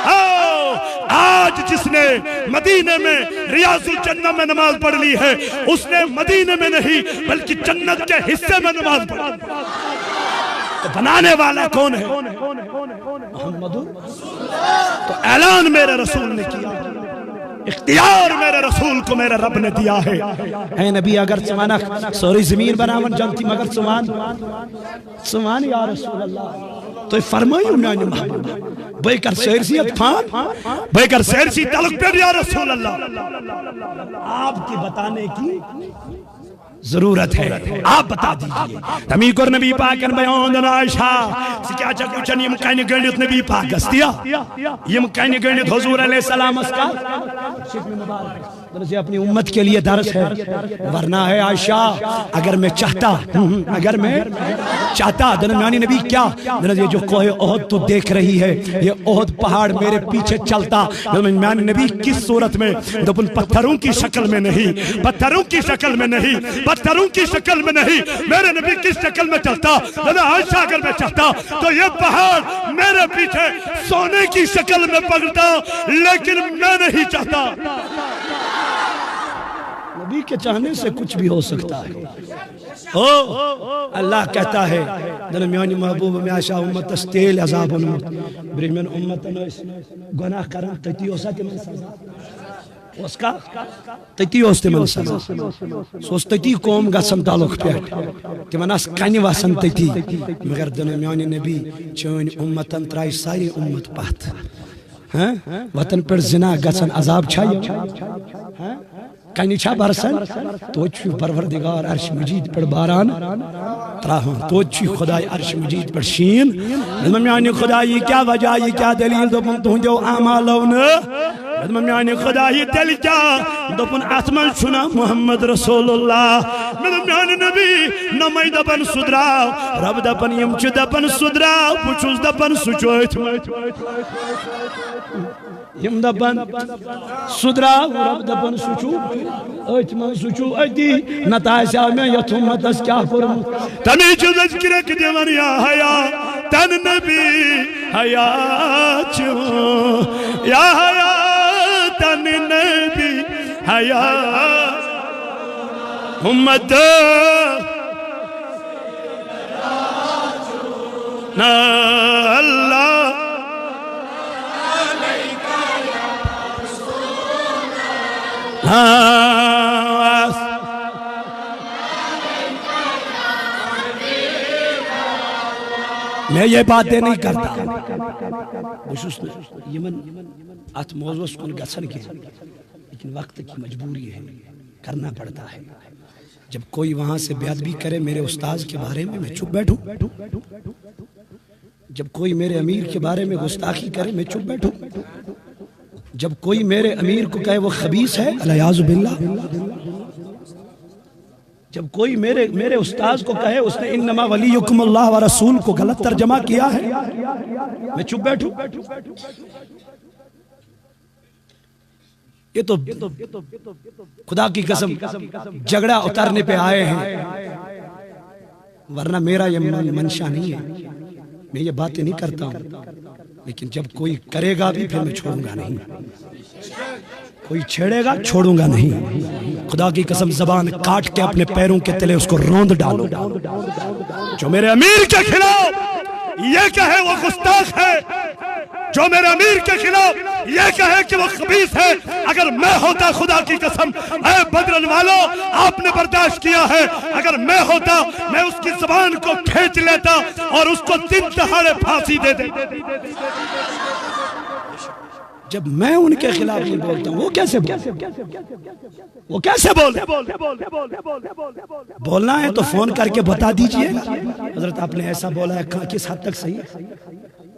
او، آج جس نے مدینے میں ریاض الجنہ میں نماز پڑھ لی ہے، اس نے مدینے میں نہیں بلکہ جنت کے حصے میں نماز پڑھی۔ تو بنانے والا کون ہے؟ محمد۔ تو اعلان میرے رسول نے کیا، اختیار میرے رسول کو میرے رب نے دیا ہے۔ اے نبی، اگر ژٕ ونکھ سٲرٕے زٔمیٖن بناون جنتی، مگر ژٕ ون، ژٕ ون یا رسول اللہ، تُہۍ فرمٲیِو میانہِ محبوبہ، بہٕ کر سٲرسٕے یتھ فان، بہٕ کر سٲرسٕے تلک پٮ۪ٹھ یا رسول اللہ۔ آپ کی بتانے کی ضرورت ہے، آپ بتا دیجیے۔ تمی کوٚر نبی پاکن بیان، دپان، عائشہ، ژٕ کیٛاہ چھکھ وٕچھان یِم کنہِ گٔنڈِتھ نبی پاکس تیا؟ یِم کنہِ گٔنڈِتھ حضور علیہ السلامس کا؟ دوٚپنَس، یہ اپنی امت کے لیے درس ہے، ورنہ ہے عائشہ، اگر میں چاہتا، اگر میں چاہتا، دن میانی نبی کیا؟ دن یہ جو کوہ احد تو دیکھ رہی ہے، یہ احد پہاڑ میرے پیچھے چلتا۔ دن میانی نبی کس صورت میں؟ دپن پتھروں کی شکل میں نہیں، پتھروں کی شکل میں نہیں، پتھروں کی شکل میں نہیں، میرے نبی کس شکل میں چلتا؟ دن عائشہ، اگر میں چاہتا تو یہ پہاڑ میرے پیچھے سونے کی شکل میں پکڑتا، لیکن میں نہیں چاہتا۔ نبی کے چاہنے سے کچھ بھی ہو سکتا ہے۔ او اللہ کہتا ہے، دن میانی محبوب میں آشا امت تیل عذاب اونمت۔ برہمن امتن ٲسۍ گۄناہ کران، تٔتی اوسا تِمن سزا؟ اوس کا؟ تٔتی اوس تِمن سزا۔ سُہ اوس تٔتی قوم گژھان دلُک پٮ۪ٹھ، تِمن آسہٕ کنہِ وسان تٔتی۔ مگر دن میانہِ نبی چٲنۍ امتن ترایہِ سارے امت پتھ۔ ہاں؟ وطن پٮ۪ٹھ زنا گژھن عذاب چھا یہِ؟ ہاں؟ کنہِ چھا برسن؟ توتہِ چھُ پروردگار عرش مجید پٮ۪ٹھ باران تراہان، توتہِ چھُ خداے عرش مجید پٮ۪ٹھ شیٖن۔ دوٚپُن، میانہِ خدا، یہِ کیٛاہ وجہ، یہِ کیٛاہ دلیل؟ دوٚپُن، تُہنٛدیو اعمالو نہٕ۔ مےٚ دوٚپُن، میانہِ خدا، یہِ تیٚلہِ کیٛاہ؟ دوٚپُن، اتھ منٛز چھُنہ محمد رسول اللہ۔ مےٚ دوٚپ، میانہِ نبی، نمے دپن سُہ درٛاو، رب دپن، یِم چھِ دپان سُہ درٛاو، بہٕ چھُس دپان سُہ چھُ أتھۍ منٛز۔ یِم دپان سُہ درٛاو، رب دپان سُہ چھُ أتھۍ منٛز، سُہ چھُ أتی۔ نتہٕ آسہِ ہا مےٚ یتھ اُمتس کیٛاہ کوٚرمُت؟ تمی چھُ تذکرہ دِوان، یا حیا تن نبی حیا چھُ، یا حیا تن نبی حیا۔ اُمت نا اللہ۔ ہاں۔ میں یہ باتیں نہیں کرتا۔ بہٕ چھُس نہٕ یِمن اتھ موضوعس کُن گژھان کینٛہہ، لیکن وقت کی مجبوری ہے، کرنا پڑتا ہے۔ جب کوئی وہاں سے بے ادبی کرے میرے استاذ کے بارے میں، میں چپ بیٹھوں؟ جب کوئی میرے امیر کے بارے میں گستاخی کرے، میں چپ بیٹھوں؟ جب کوئی میرے امیر کو کہے وہ خبیث ہے، العیاذ باللہ۔ جب کوئی میرے، میرے استاذ کو کہے اس نے انما ولیکم اللہ و رسول کو غلط ترجمہ کیا ہے، میں چپ بیٹھوں؟ یہ تو خدا کی قسم جھگڑا اتارنے پہ آئے ہیں، ورنہ میرا یہ من-، منشا نہیں ہے۔ میں یہ باتیں نہیں کرتا ہوں، لیکن جب کوئی کرے گا بھی، پھر میں چھوڑوں گا نہیں۔ کوئی چھیڑے گا، چھوڑوں گا نہیں۔ خدا کی قسم، زبان کاٹ کے اپنے پیروں کے تلے اس کو روند ڈالو۔ جو میرے امیر کے خلاف یہ کہے، وہ گستاخ ہے۔ جو میرے امیر کے خلاف یہ کہے کہ وہ خبیث ہے۔ اگر میں ہوتا، خدا کی قسم، اے بدرن والو، آپ نے برداشت کیا ہے، اگر میں ہوتا، میں اس کی زبان کو کھینچ لیتا اور اس کو دن دہاڑے پھانسی دے دیتا۔ جب میں ان کے خلاف نہیں بولتا ہوں، وہ کیسے بولے؟ وہ کیسے بولے؟ بولنا ہے تو فون کر کے بتا دیجئے، حضرت، آپ نے ایسا بولا ہے، کہاں، کس حد تک صحیح ہے،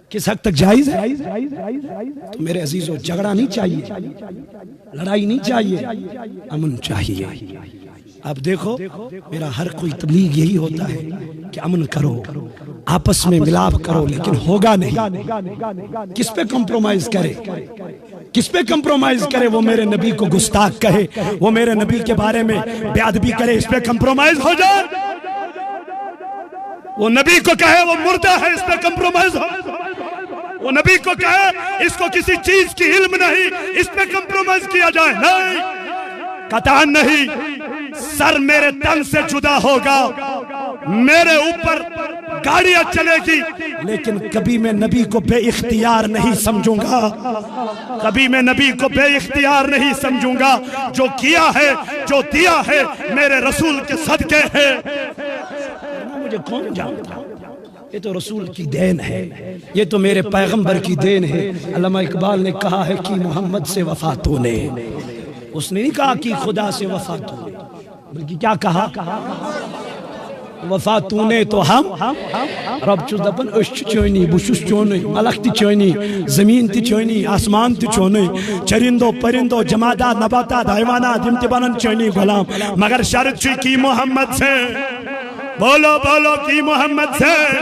کس حد تک جائز ہے؟ تو میرے عزیزو، جھگڑا نہیں چاہیے، لڑائی نہیں چاہیے، امن چاہیے۔ اب دیکھو، میرا ہر کوئی تبلیغ یہی ہوتا ہے کہ امن کرو، آپس میں ملاپ کرو، لیکن ہوگا نہیں۔ کس پہ کمپرومائز کرے؟ کس پہ کمپرومائز کرے؟ وہ میرے نبی کو گستاخ کہے، وہ میرے نبی کے بارے میں بے ادبی کرے، اس پہ کمپرومائز ہو جائے؟ وہ نبی کو کہے وہ مردہ ہے، اس پہ کمپرومائز ہو؟ وہ نبی کو کہے اس کو کسی چیز کی علم نہیں، اس پہ کمپرومائز کیا جائے؟ نہیں، قطعا نہیں۔ سر میرے تن سے جدا ہوگا، میرے اوپر گاڑیاں چلے گی، لیکن کبھی میں نبی کو بے اختیار نہیں سمجھوں گا، کبھی میں نبی کو بے اختیار نہیں سمجھوں گا۔ جو کیا ہے، جو دیا ہے، میرے رسول کے صدقے ہے۔ مجھے کون جانتا؟ یہ تو رسول کی دین ہے، یہ تو میرے پیغمبر کی دین ہے۔ علامہ اقبال نے کہا ہے کہ محمد سے وفا تو نے، اس نے نہیں کہا کہ خدا سے وفا تو نے، بلکہ کیا کہا؟ وفا تو نے تو ہم، رب چھُس دپان، أسۍ چھِ چٲنی، بہٕ چھُس چونُے، ملک تہِ چٲنی، زمین تہِ چٲنی، آسمان تہِ چونُے، چرندو پرندو، جمادات، نباتات، حیوانات، یِم تہِ بنن چٲنی غلام، مگر شرط چھُ کہ محمد سے، بولو، بولو کہ محمد سے،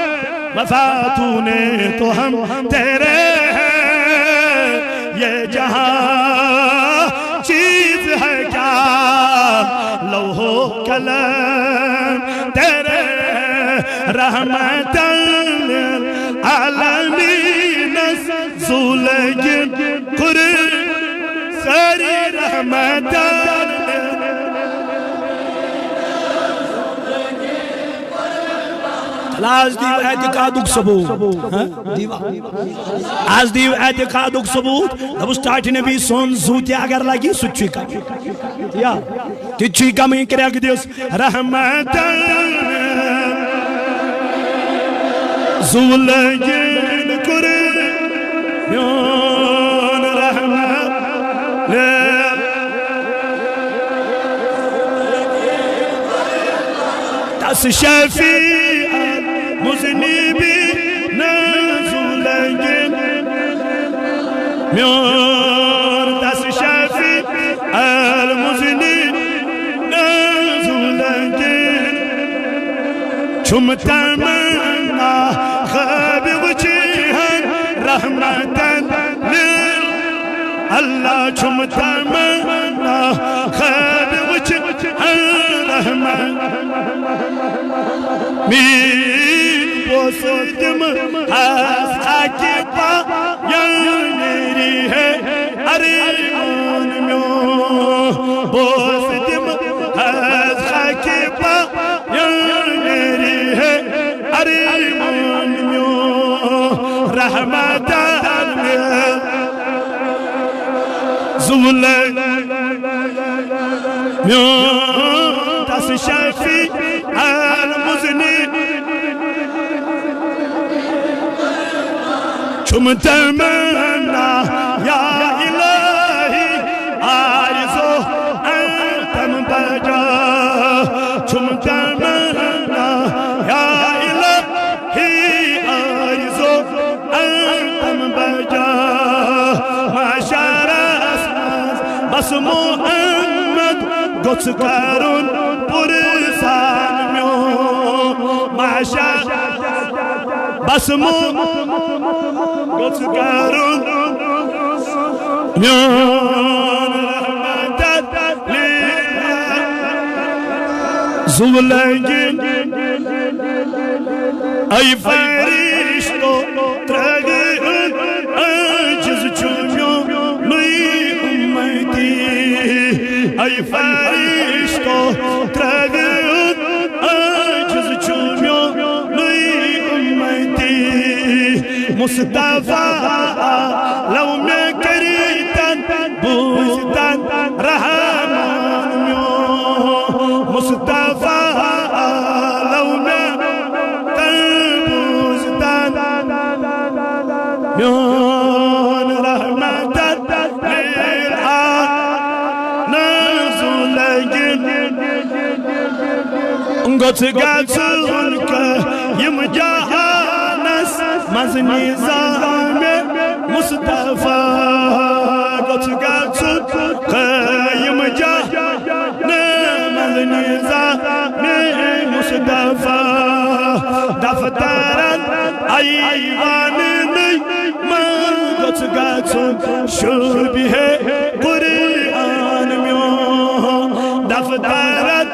وفا تو نے تو ہم تیرے ہیں، یہ جہاں چیز ہے کیا، لوح و قلم تیرے، رحمت للعالمین، زولگن قر، ساری رحمت۔ از دیو اعتقادُک ثبوت۔ ہاں؟ دیوا۔ از دیو اعتقادُک ثبوت۔ دوٚپُس، ٹاٹھہِ نبی سُنٛد زُو تہِ اگر لگہِ، سُہ تہِ چھُے کم۔ یا، تہِ چھُے کمٕے، کرٛٮ۪کھ دِس۔ رحمت زُو لگن قر، میون رحمت۔ تس شفیع المذنبین زُو لگن، میون تس شفیع المذنبین زُو لگن۔ چھُم تمنا خواب وچھن رحمتن لل، اللہ چھُم تمنا خواب وچھن رحمت۔ میر بوس دم از خاکی پا یا میری ہے ارمان میون، بوس دم از خاکی پا یا میری ہے ارمان میون، رحمت زُو لگن۔ میون تس شفیع المذنبین۔ چھُم تمنا یا الہی آرزو انتم بجا۔ چھُم تمنا یا الہی آرزو انتم بجا۔ محشرس منٛز بس محمد گوٚژھ کرُن پُرزار میون۔ محشر بس محمد گوٚژھ کرُن میون رحمت۔ زُو لگن۔ اے فرشتو، ترٲوِو عاجز چھُ میونُے اُمتی۔ اے فرشتو، ترٲوِو عاجز چھُ میونُے اُمتی۔ مصطفیٰ لو مےٚ کٔرِو رحمان میون مصطفیٰ عالم مےٚ تن بوزتن میون رحمت للعالمین۔ گوٚژھ گژھُن قٲیِم جہانس منٛز نظام مصطفیٰ۔ گوٚژھ گژھُن قٲیِم جہانس منٛز نظام مصطفیٰ۔ دفترن ایوانن منٛز گوٚژھ گژھُن شوٗبہِ ہے قرآن میون۔ دفترن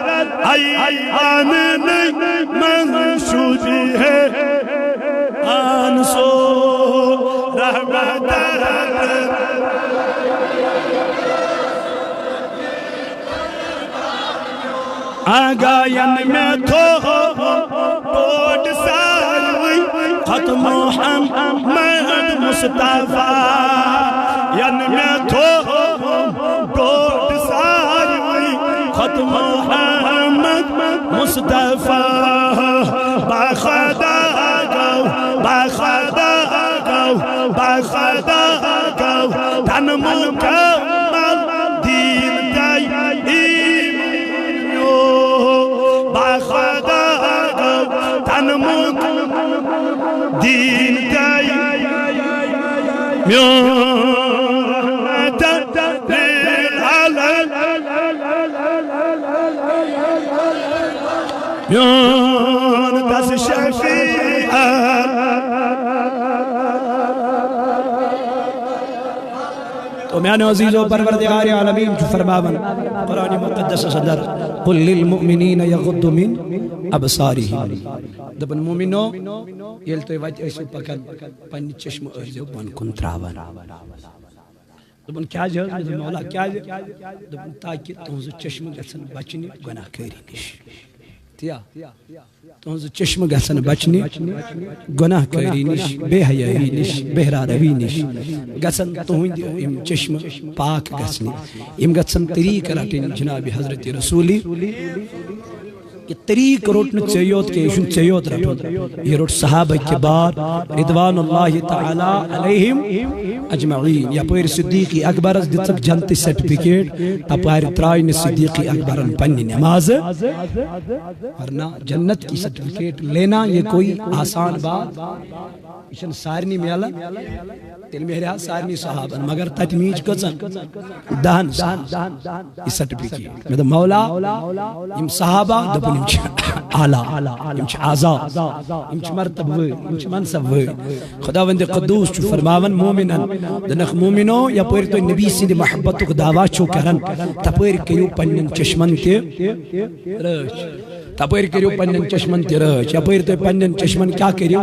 ایوانن منٛز شوٗبہِ ہے آن سو رحمت۔ آگاین مےٚ تھوٚو ٹوٹھ ساروٕے، ختم محمد مصطفیٰ۔ ین مےٚ تھوٚو ٹوٹھ ساروٕے، ختم محمد مصطفیٰ۔ بخدا گو، بخدا گو، بخدا گو، تن مکمل دین تئی ایمان میون۔ بخدا گو، تن مکمل دین تئی میون۔ رحمت للعالمین۔ میون تس شفیع۔ تو میانیو عزیزو، پروردگار عالمین چھُ فرماوان قرآن مقدسس اندر، "قل للمؤمنین یغضوا من ابصارہم۔" دپن مومنو، ییٚلہِ تُہۍ وتہِ ٲسِو پکان، پننہِ چشمہٕ ٲسۍزیو بۄن کُن تراوان۔ دوٚپُن، "کیٛازِ حظ؟" مےٚ دوٚپ، "مولا، کیٛازِ؟" دوٚپُن، "تاکہِ تُہٕنٛزٕ چشمہٕ گژھن بچنہِ گۄناہ کٲری نِش۔" تِیا؟ تُہٕنٛزٕ چشمہٕ گژھن بچنہِ گۄناہ کٲری نِش، بے حیٲیی نِش، بہرا روی نِش۔ گژھن تُہٕنٛدۍ یِم چشمہٕ پاک گژھنہِ۔ یِم گژھن طریٖقہٕ رٹٕنۍ جناب حضرت رسولی۔ یہِ طریٖقہٕ روٚٹ نہٕ ژےٚ یوت کینٛہہ، یہِ چھُنہٕ ژےٚ یوت رَٹُن۔ یہِ روٚٹ صحابہ کبار رضوان اللہ تعالیٰ علیہم اجمعین۔ یپٲرۍ صدیق اکبرس دِژکھ جنتٕچ سرٹیفکیٹ، تپارِ ترٛایہِ نہٕ صدیق اکبرن پننہِ نمازٕ۔ ورنہ جنت کی سرٹیفکیٹ لینا یہ کوئی آسان بات، یہِ چھَنہٕ سارنٕے میلان۔ تیٚلہِ میلہِ ہا سارنٕے صحابن، مگر تتہِ میٖج کٔژن؟ دہن ساس۔ یہِ سرٹیفکیٹ۔ مےٚ دوٚپ، "مولا، یِم صحابہ"، دوٚپُن، "یِم چھِ اعلیٰ، یِم چھِ اعزاز، یِم چھِ مرتبہٕ وٲلۍ، یِم چھِ منصب وٲلۍ۔" خداوند قدوس چھُ فرماوان مومنن، دوٚپنکھ، "مومنو، یپٲرۍ تُہۍ نبی سٕنٛدِ محبتُک دعویٰ چھِو کران، تپٲرۍ کٔرِو پننٮ۪ن چشمن تہِ رٲچھ۔" تپٲرۍ کٔرِو پننٮ۪ن چشمن تہِ رٲچھ، یپٲرۍ تُہۍ پننٮ۪ن چشمن کیٛاہ کٔرِو؟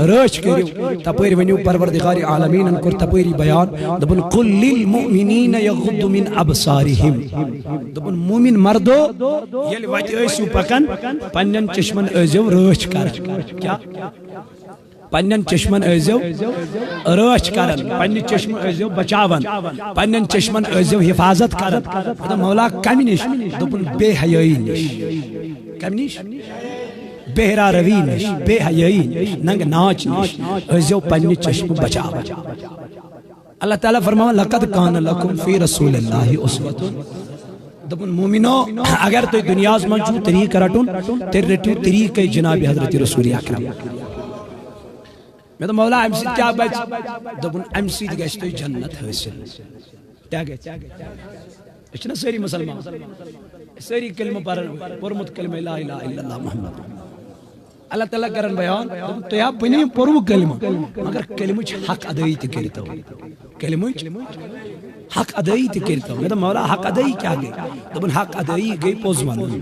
رٲچھ کٔرِو۔ تپٲرۍ ؤنِو پروردگار عالمیٖنن کوٚر تپٲری بیان، دوٚپُن، "قل للمؤمنین یغضوا من ابصارہم۔" دوٚپُن، مومن مردو، ییٚلہِ وتہِ ٲسِو پکان، پننٮ۪ن چشمن ٲسۍزیو رٲچھ کران۔ کیٛاہ؟ پننٮ۪ن چشمن ٲسۍزیو رٲچھ کران، پننہِ چشمہٕ ٲسۍزیو بچاوان، پننٮ۪ن چشمن ٲسۍزیو حفاظت کران۔ مےٚ دوٚپ، "مولا، کمہِ نِش؟" دوٚپُن، "بے حیٲیی نِش۔" کمہِ نِش؟ بہرا روی نِش، بے حیٲیی نِش، ننگ ناچ نِش ٲسۍزیو پننہِ چشمہٕ بچاوان۔ اللہ تعالیٰ فرماوان، "لقد کان لکم فی رسول اللہ اسوۃ۔" دوٚپُن، مومنو، اگر تُہۍ دُنیاہس منٛز چھُو طریٖقہٕ رٹُن، تیٚلہِ رٔٹِو طریٖقے جناب حضرت رسول اکرم۔ مےٚ دوٚپ، "مولا، امہِ سۭتۍ کیٛاہ بچہِ؟" دوٚپُن، "امہِ سۭتۍ گژھِ تۄہہِ جنت حٲصِل۔" کیٛاہ گژھِ؟ أسۍ چھِنہ سٲری مُسلمان؟ سٲری کلمہٕ پران، پوٚرمُت کلمہ لا الہ الا اللہ محمد۔ اللہ تعالیٰ کرن بیان، دوٚپُن، "تۄہہِ ہا بنیو پوٚرمُت کلمہٕ، مگر کلمٕچ حق ادٲیی تہِ کٔرِتو۔ کلمٕچ حق ادٲیی تہِ کٔرِتو۔" مےٚ دوٚپ، "مولا، حق ادٲیی کیٛاہ گٔے؟" دوٚپُن، "حق ادٲیی گٔے پوٚز ونُن۔"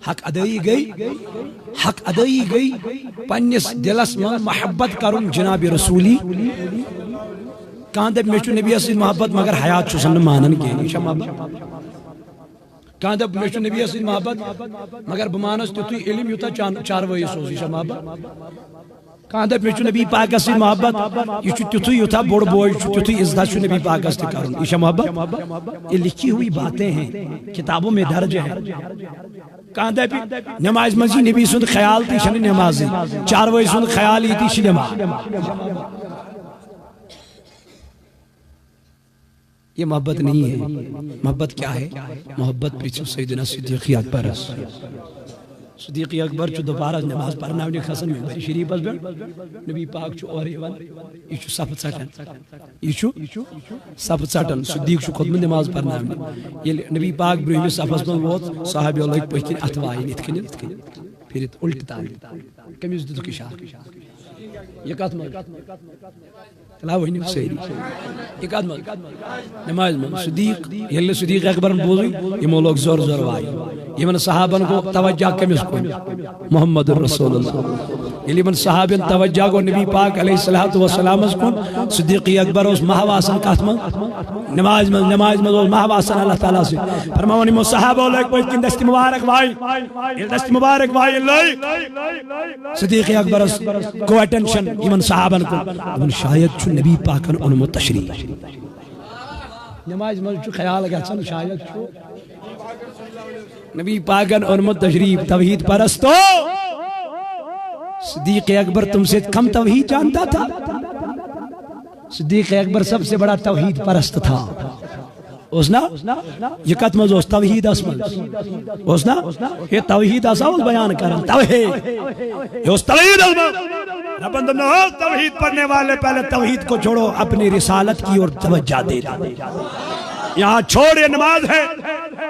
حق ادٲیی گٔے، حق ادٲیی گٔے پننِس دلس منٛز محبت کرُن جناب رسولی۔ کانٛہہ دپہِ، "مےٚ چھُ نبیَس سۭتۍ محبت، مگر حیات چھُسن نہٕ مانان کینٛہہ"، یہِ چھا محبت؟ کانٛہہ دپہِ، "مےٚ چھُ نبیَس سۭتۍ محبت، مگر بہٕ مانس تیُتھُے علم، یوٗتاہ چان-، چاروٲیِس اوس"، یہِ چھا محبت؟ کانٛہہ دپہِ مےٚ چھُ نبی پاکس سۭتۍ محبت، یہِ چھُ تیُتھُے، یوٗتاہ بوٚڑ بوے چھُ تیُتھُے عزت چھُ نبی پاکس تہِ کرُن۔ یہِ چھا محبت؟ یہ لکھی ہوئی باتیں ہیں، کتابوں میں درج ہے۔ کانٛہہ دپہِ نمازِ منٛز یی نبی سُنٛد خیال تہٕ یہِ چھنہٕ نمازٕے، چاروٲے سُنٛد خیال یی تہٕ یہِ چھِ نماز۔ یہ محبت نہیں ہے۔ محبت کیا ہے؟ محبت پرژھو سیدنا صدیق اکبرس۔ صدیق اکبر چھُ دوپہرس نماز پرناونہِ کھسان ممبر شریفس پٮ۪ٹھ۔ نبی پاک چھُ اورٕ یِوان، یہِ چھُ صفہٕ ژٹان۔ یہِ چھُ صفہٕ ژٹان۔ صدیق چھُ کھوٚتمُت نماز پرناونہِ۔ ییٚلہِ نبی پاک برٛونٛہمِس صفس منٛز ووت، صحابیو لٲگۍ پٔتھۍ کِنۍ اتھٕ وایِنۍ، یِتھ کٔنۍ، یِتھ کٔنۍ، پھِرِتھ، الٹہٕ تارنہِ۔ کٔمِس دِتُکھ اشارٕ؟ یہِ کتھ منٛز؟ تلا ؤنِو سٲری۔ یہِ کتھ منٛز؟ نمازِ منٛز۔ صدیق، ییٚلہِ نہٕ صدیق اکبرن بوٗزُے، یِمو لوگ زور زور وایُن۔ یِمن صحابن گوٚو توجہ کٔمِس کُن؟ محمد رسول اللہ۔ ییٚلہِ یِمن صحابن توجہ گوٚو نبی پاک علیہ الصلوۃ والسلامس کُن، صدیق اکبر اوس محو آسان کتھ منٛز؟ نمازِ منٛز۔ نمازِ منٛز اوس محو آسان اللہ تعالیٰ سۭتۍ۔ فرماوان یِمو صحابو لٲگۍ پٔتۍ کِنۍ دستہِ مبارک وایِنۍ۔ ییٚلہِ دستہِ مبارک وایِنۍ لٲگۍ، صدیق اکبرس گوٚو attention یِمن صحابن کُن۔ دوٚپُن، شاید چھُ نبی پاکن اوٚنمُت تشریف۔ نمازِ منٛز چھُ خیال گژھان، شاید چھُ نبی پاکن اوٚنمُت تشریف۔ توحید پرستو، صدیق اکبر تم سے کم توحید جانتا تھا؟ صدیق اکبر سب سے بڑا توحید پرست تھا۔ اوس نا؟ یہِ کتھ منٛز اوس؟ توحیدس منٛز اوس نا؟ یہِ توحید ہسا اوس بیان کران، توحید۔ یہِ اوس توحیدس منٛز۔ ربن دوٚپ، نہ، توحید پڑھنے والے پہلے توحید کو چھوڑو، اپنی رسالت کی اور توجہ دے دو۔ یہاں چھوڑ، یہ نماز ہے،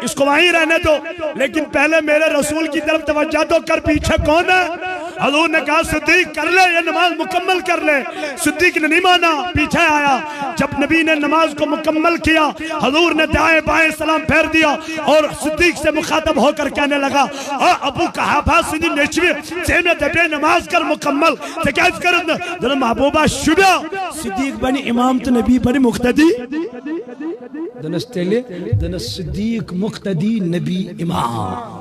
اس کو وہیں رہنے دو، لیکن پہلے میرے رسول کی طرف توجہ تو کر، پیچھے کون ہے؟ حضور نے کہا، صدیق کر لے، یہ نماز مکمل کر لے۔ صدیق نے نہیں مانا، پیچھے آیا۔ جب نبی نے نماز کو مکمل کیا، حضور نے دائیں بائیں سلام پھیر دیا اور صدیق سے مخاطب ہو کر کہنے لگا، او ابو قحافہ سٕنٛدِ نیٚچوِ، ژےٚ مےٚ دپے نماز کر مکمل، ژےٚ کیازِ کٔرٕتھ نہٕ؟ دوٚپُن، محبوبہ شوٗبیا، صدیق بنہِ امام تہٕ نبی بنہِ مقتدی۔ دوٚپنس تیٚلہِ، دوٚپنس صدیق مقتدی نبی امام۔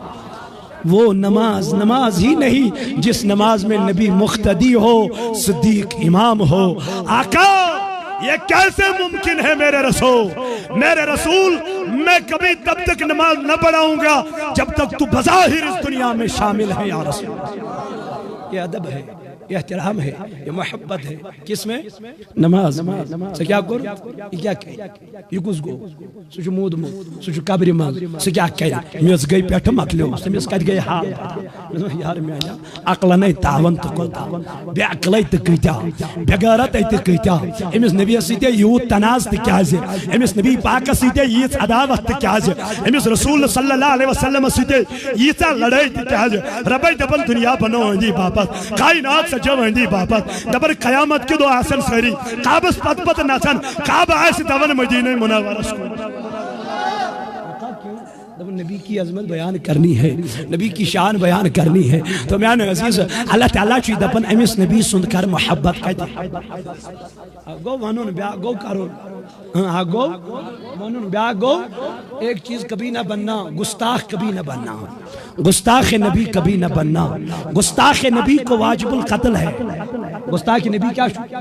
وہ نماز نماز ہی نہیں جس نماز میں نبی مقتدی ہو، صدیق امام ہو۔ آقا، یہ کیسے ممکن ہے میرے رسول؟ میرے رسول، میں کبھی تب تک نماز نہ پڑھاؤں گا جب تک تو بظاہر اس دنیا میں شامل ہے، یا رسول۔ یہ ادب ہے، یہ احترام ہے، یہ محبت ہے۔ کس میں؟ نماز۔ ژےٚ کیٛاہ کوٚر؟ یہِ کیٛاہ کرِ؟ یہِ کُس گوٚو؟ سُہ چھُ موٗدمُت، سُہ چھُ قبرِ منٛز، سُہ کیٛاہ کرِ؟ میٚژ گٔے پٮ۪ٹھٕ، مۄکلیو، تٔمِس کتہِ گٔے حال؟ مےٚ دوٚپ، یارٕ میانہِ عقلن ہے تاوان تہٕ کوتاہ، بے عقلے تہٕ کۭتیاہ، بے غیرت تہٕ کۭتیاہ۔ أمِس نبیَس سۭتۍ یوٗت تنازٕ تہٕ کیازِ؟ أمِس نبی پاکس سۭتۍ ییٖژ عداوت تہٕ کیازِ؟ أمِس رسول صلی اللہ علیہ وسلمس سۭتۍ ییٖژاہ لڑٲے تہٕ کیازِ؟ ربے دپان، دُنیا بنو أہندی باپتھ، کائنات سجو أہندی باپتھ۔ دپان، قیامت کہِ دۄہ آسن سٲری کعبس پتہٕ پتہٕ نژان، کعبہٕ آسہِ دپان مدینہ منورس کُن۔ دپان، نبی کی عظمت بیان کرنی ہے، نبی کی شان بیان کرنی ہے۔ تو میانہِ عزیز، اللہ تعالیٰ چھُ دپان، أمِس نبی سُنٛد کر محبت کتہِ؟ اکھ گوٚو ونُن، بیاکھ گوٚو کرُن۔ ہاں، اکھ گوٚو ونُن، بیاکھ گوٚو ایک چیز کبھی نہ بننا، گستاخ کبھی نہ بننا۔ گستاخ نبی کبھی نہ بننا۔ گستاخ نبی کو واجب القتل ہے۔ گستاخ نبی کیا چھُ؟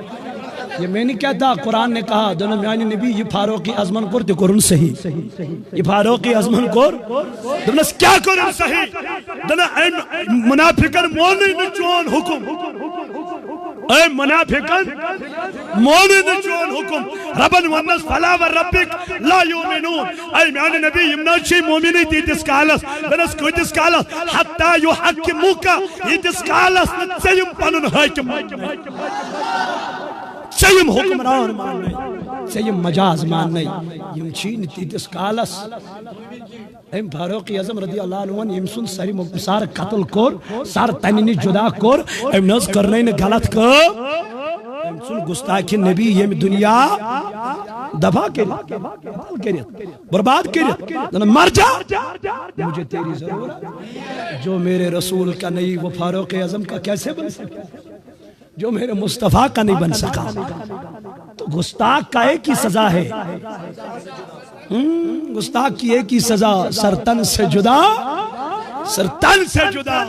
یہ میں نے کیا تھا، قرآن نے کہا، دوٚپُن میانہِ نبی، یہ فاروق اعظمن کوٚر تہِ کوٚرُن صحیح۔ یہ فاروق اعظمن کوٚر، دوٚپنس کیا کوٚرُن صحیح؟ دوٚپُن أمۍ منافقن مونُے نہٕ چون حکم۔ أمۍ منافقن مونُے نہٕ چون حکم۔ ربن وَننَس، فلا وربک لا یؤمنون۔ اے میانہِ نبی، یِم نہ چھِ مومنٕے تیٖتِس کالس۔ دوٚپنس کۭتِس کالس؟ حتی یحکموک، ییٖتِس کالس نہٕ ژےٚ یِم پنُن حٲکِم، ژےٚ یِم حکمران ماننَے، ژےٚ یِم مجاز ماننَے، یِم چھی نہٕ تیٖتِس کالس۔ أمۍ فاروق اعظم رضی اللہ عنہ وَن، ییٚمۍ سُنٛد سرِ مۄ-، سر قتل کوٚر، سر تَمہِ نِش جدا کوٚر، أمۍ نہ حظ کٔرنَے نہٕ غلط کٲم۔ أمۍ ژھُن گستاخِ نبی ییٚمہِ دُنیا دفع کٔرِتھ، دفع کٔرِتھ، برباد کٔرِتھ۔ دَپان، مر جا، مجھے تیری ضرورت، جو میرے رسول کا نہیں، وہ فاروق اعظم کا کیسے بن سکتا؟ جو میرے مصطفیٰ کا نہیں بن سکا۔ تو گستاخ کا ایک ہی سزا ہے۔ ہم، گستاخ کی ایک ہی سزا، سر تن سے جدا، سر تن سے جدا۔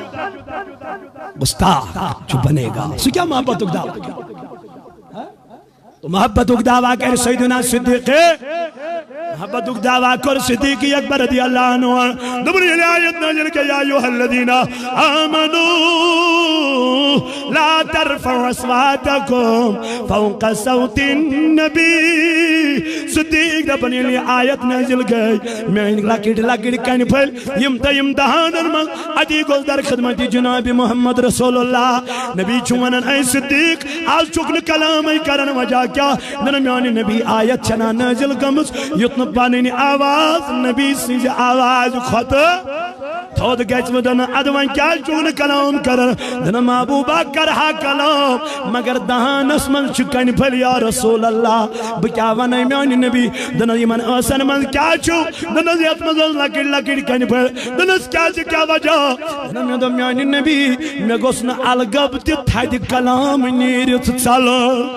گستاخ چھُ بنے گا۔ سُہ کیٛاہ محبتُک دعویٰ کرِ؟ تو محبتُک دعویٰ کرِ سیدنا صدیق۔ محبتُک دعویٰ کوٚر صدیق اکبر رضی اللہ عنہ۔ دوٚپُن، ییٚلہِ آیت نازل گٔے، یا ایھا الذین آمنوا لا ترفعوا اصواتکم فوق صوت النبی۔ صدیق دپان، ییٚلہِ یہِ آیت نازل گٔے، میٲنۍ لۄکٕٹۍ لۄکٕٹۍ کنہِ پھٔلۍ، یِم تہٕ یِم دہانن منٛز اتی گوٚژھ در خدمت جناب محمد رسول اللہ۔ نبی چھُ ونان، اے صدیق، از چھُکھ نہٕ کلامے کران، وجہ کیٛاہ؟ دپان، میانہِ نبی، آیت چھنا نازل گٔمٕژ، یُتھ نہٕ پنٕنۍ آواز نبی سٕنزِ آوازِ کھۄتہٕ تھوٚد گژھِ۔ وۄنۍ دپان، ادٕ وۄنۍ کیٛازِ چھُکھ نہٕ کلام کران؟ دپان، محبوبہ، کرٕ ہا کلام، مگر دہانس منٛز چھِ کنہِ پھٔلۍ، یا رسول اللہ، بہٕ کیٛاہ ونہٕ میانہِ نبی؟ دپان، یِمن ٲسن منٛز کیٛاہ چھُ؟ دپان، یتھ منٛز ٲس لۄکٕٹۍ لۄکٕٹۍ کنہِ پھٔلۍ۔ دپان، کیٛازِ، کیٛاہ وجہ؟ دپان، مےٚ دوٚپ، میانہِ نبی، مےٚ گوٚژھ نہٕ الگب تہِ تھدِ کلام نیٖرِتھ ژلُن۔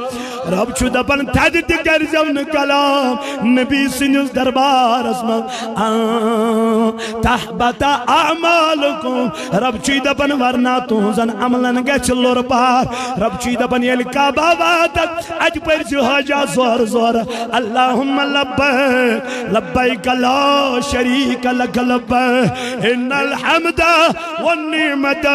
رب چھُ دپان، تھدِ تہِ کٔرۍزیو نہٕ کلام نبی سٕنٛدِس دربارس منٛز۔ آں، تحبط اعمالکم۔ رب چھُے دپان، ورنہ تُہنٛزن عملن گژھِ لوٚر پار۔ رب چھُے دپان، ییٚلہِ کعبہ واتکھ، اتہِ پٔرۍزِ حاجہ زورٕ زورٕ، اللہم لبیک لبیک لا شریک لک لبیک، ان الحمد والنعمت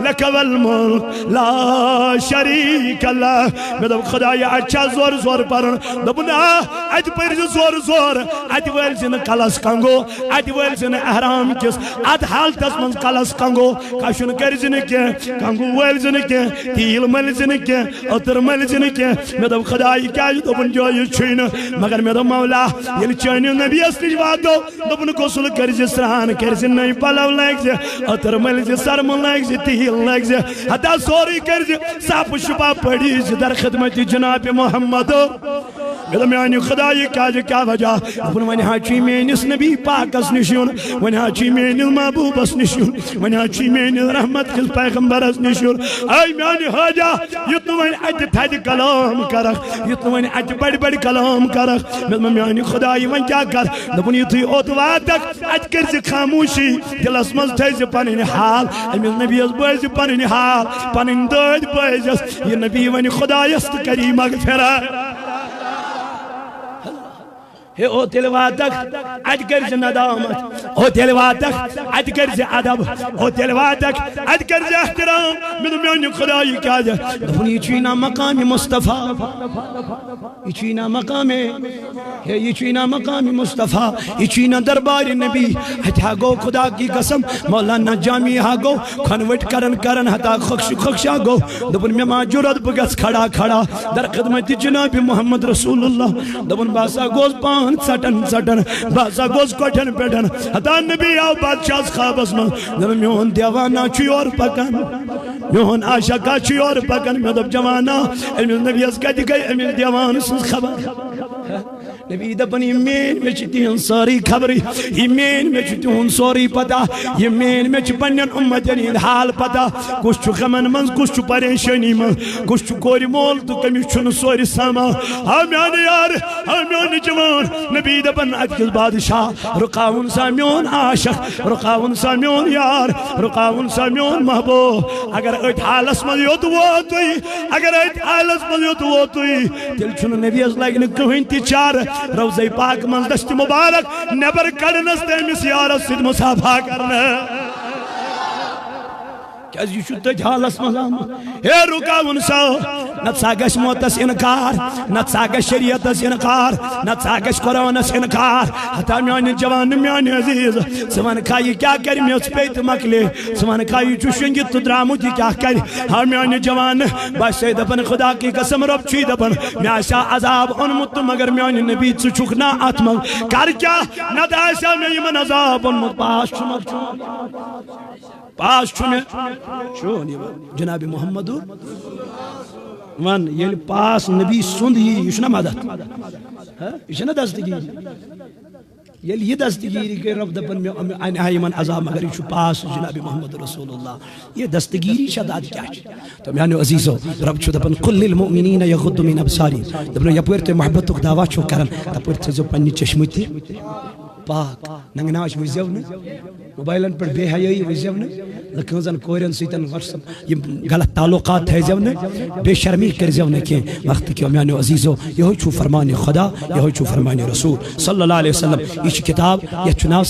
لک والملک لا شریک لک۔ مےٚ دوٚپ، خدایا، اتہِ چھا زورٕ زورٕ پرُن؟ دوٚپُن، آ، اتہِ پٔرۍزِ زورٕ زورٕ، اتہِ وٲلۍزِ نہٕ کلس کنگو، اتہِ وٲلۍزِ نہٕ احرام کِس اتھ حالتس منٛز کلس کنگو، کشُن کٔرۍزِ نہٕ کینٛہہ، کنگو وٲلۍزِ نہٕ کینٛہہ، تیٖل مٔلۍزِ نہٕ کینٛہہ، عطر مٔلۍزِ نہٕ کینٛہہ۔ مےٚ دوٚپ، خدا، یہِ کیٛازِ؟ دوٚپُن، جٲیِز چھُے نہٕ۔ مگر مےٚ دوٚپ، مولا، ییٚلہِ چٲنِس نبیَس نِش واتو، دوٚپُن، غسل کٔرۍزِ، سرٛان کٔرۍزِ، نٔے پلو لٲگۍزِ، عطر مٔلۍزِ، سرمہٕ لٲگۍزِ، تیٖل لٲگۍزِ، حتیٰ سورُے کٔرۍزِ، صاف و شفاف پٲٹھۍ ییٖزِ در خدمت جناب محمد۔ مےٚ دوٚپ، میانہِ خدا، یہِ کیٛازِ، کیٛاہ وجہ؟ دوٚپُن، وۄنۍ حظ چھُے میٲنِس نبی پاکس نِش یُن، وۄنۍ حظ چھُے میٲنِس محبوبس نِش یُن، وۄنۍ حظ چھُے میٲنِس رحمت کِس پیغمبرس نِش یُن۔ اے میانہِ حاجہ، یُتھ نہٕ وۄنۍ اتہِ تھدِ کلام کرکھ، یُتھ نہٕ وۄنۍ اتہِ بڑِ بڑِ کلام کرکھ۔ مےٚ دوٚپ، میانہِ خدایہِ، وۄنۍ کیٛاہ کر؟ دوٚپُن، یُتھُے اوٚت واتکھ، اتہِ کٔرۍزِ خاموشی، دلس منٛز تھٲیزِ پنٕنۍ حال، أمِس نبیَس بٲیزِ پنٕنۍ حال، پنٕنۍ دٲدۍ بٲیزٮ۪س۔ یہِ نبی ونہِ خدایس تہٕ کری مغفرت۔ ہے، اوٚت ییٚلہِ واتکھ، اتہِ کٔرۍزِ ندامت۔ اوٚت ییٚلہِ واتکھ، اتہِ کٔرۍزِ ادب۔ اوٚت ییٚلہِ واتکھ، اتہِ کٔرۍزِ احترام۔ مےٚ دوٚپ، میانہِ خدایہِ، کیٛازِ؟ دوٚپُن، یہِ چھُے نا مقامِ مصطفیٰ۔ یہِ چھُے نا مقامِ، ہے، یہِ چھُے نا مقامِ مصطفیٰ، یہِ چھُے نا دربارِ نبی۔ اتہِ ہا گوٚو خدا کی قسم، مولانا جامی ہا گوٚو کھۄنہٕ وٕٹھۍ کران کران ہتا خۄکشہِ خۄکشا گوٚو۔ دوٚپُن، مےٚ ما جُرت، بہٕ گژھٕ کھڑا کھڑا در خدمت جناب محمد رسول اللہ۔ دوٚپُن، بہٕ ہسا گوس پان ژٹان ژٹان، بہٕ ہسا گوس کۄٹھٮ۪ن پٮ۪ٹھ۔ ہتا نبی آو بادشاہس خوابس منٛز۔ دوٚپُن، میون دیوانہ چھُ یورٕ پکان، میون عاشقہ چھُ یورٕ پکان۔ مےٚ دوٚپ، جوانا، أمِس نبیَس کتہِ گٔے أمِس دیوانہٕ سٕنٛز خبر؟ نبی دپان، یہِ میٲنۍ، مےٚ چھِ تِہنٛز سٲرٕے خبرٕ، یہِ میٲنۍ، مےٚ چھُ تِہُنٛد سورُے پتہ، یہِ میٲنۍ، مےٚ چھِ پننٮ۪ن اُمتن ہٕنٛدۍ حال پتہ، کُس چھُ غمن منٛز، کُس چھُ پریشٲنی منٛز، کُس چھُ کورِ مول تہٕ کٔمِس چھُنہٕ سورِ سامان۔ ہا میانہِ یار، ہا میانہِ جوان، نبی دپان، اتہِ کِس بادشاہ، رُکاوُن سا میون عاشق، رُکاوُن سا میون یار، رُکاوُن سا میون محبوب۔ اگر أتھۍ حالس منٛز یوٚت ووتُے، اگر أتھۍ حالس منٛز یوٚت ووتُے، تیٚلہِ چھُنہٕ نبیَس لگہِ نہٕ کٕہٕنۍ تہِ چارٕ روضے پاک منٛز دست مبارک نٮ۪بر کڑنس تہٕ أمِس یارس سۭتۍ مصافحہ کرنہٕ۔ کیازِ یہِ چھُ تٔتھۍ حالس منٛز آمُت۔ ہے رُکاوُن سا، نتہٕ سا گژھِ موتس انکار، نتہٕ سا گژھِ شریعتس انکار، نتہٕ سا گژھِ قرآنس انکار۔ ہتا میانہِ جوان، میانہِ عزیز، ژٕ ونکھا یہِ کیٛاہ کرِ؟ میٚژ پیٚیہِ تہٕ مۄکلے۔ ژٕ ونکھا یہِ چھُ شۄنٛگِتھ تہٕ درٛامُت، یہِ کیٛاہ کرِ؟ ہا میانہِ جوان، بہٕ چھسے دپان، خدا کی قسم، رب چھُے دپان، مےٚ آسہِ ہا عذاب اوٚنمُت تہٕ مگر میانہِ نبی ژٕ چھُکھ نا اتھ منٛز۔ کر کیٛاہ؟ نتہٕ آسہِ ہا مےٚ یِمن عذاب اوٚنمُت۔ پاس چھُ مےٚ، پاس چھُ مےٚ، چون یہِ وَن۔ جناب محمد وَن، ییٚلہِ پاس نبی سُنٛد یی، یہِ چھُنہ مدد؟ ہہ؟ یہِ چھُنہ دستگیٖری؟ ییٚلہِ یہِ دستگیٖری گٔے، رب دَپان، مےٚ، مےٚ اَنہِ ہا یِمن عذاب، مگر یہِ چھُ پاس جناب محمد رسول اللہ۔ یہِ دستگیٖری چھےٚ، داد کیٛاہ چھِ؟ تہٕ میانیو عزیزو، رب چھُ دَپان، "قل للمؤمنین یغضوا من ابصارہم"۔ دَپان، یپٲرۍ تُہۍ محبتُک دعویٰ چھِو کران، تپٲرۍ تھٲیزیو پننہِ چشمہٕ تہِ۔ پاک۔ ننگہٕ ناچ وٕچھزیو نہٕ، موبایلن پٮ۪ٹھ بے حیٲیی وٕچھزیو نہٕ، لٔکہٕ ہٕنٛزن کورٮ۪ن سۭتۍ WhatsApp یِم غلط تعلقات تھٲیزیو نہٕ، بے شرمی کٔرزیو نہٕ کینٛہہ۔ وقت کیو میانیو عزیزو، یہوے چھُ فرمان خدا، یہوے چھُ فرمان رسول صلی اللہ علیہ وسلم۔ یہِ چھِ کِتاب، یتھ چھُ ناو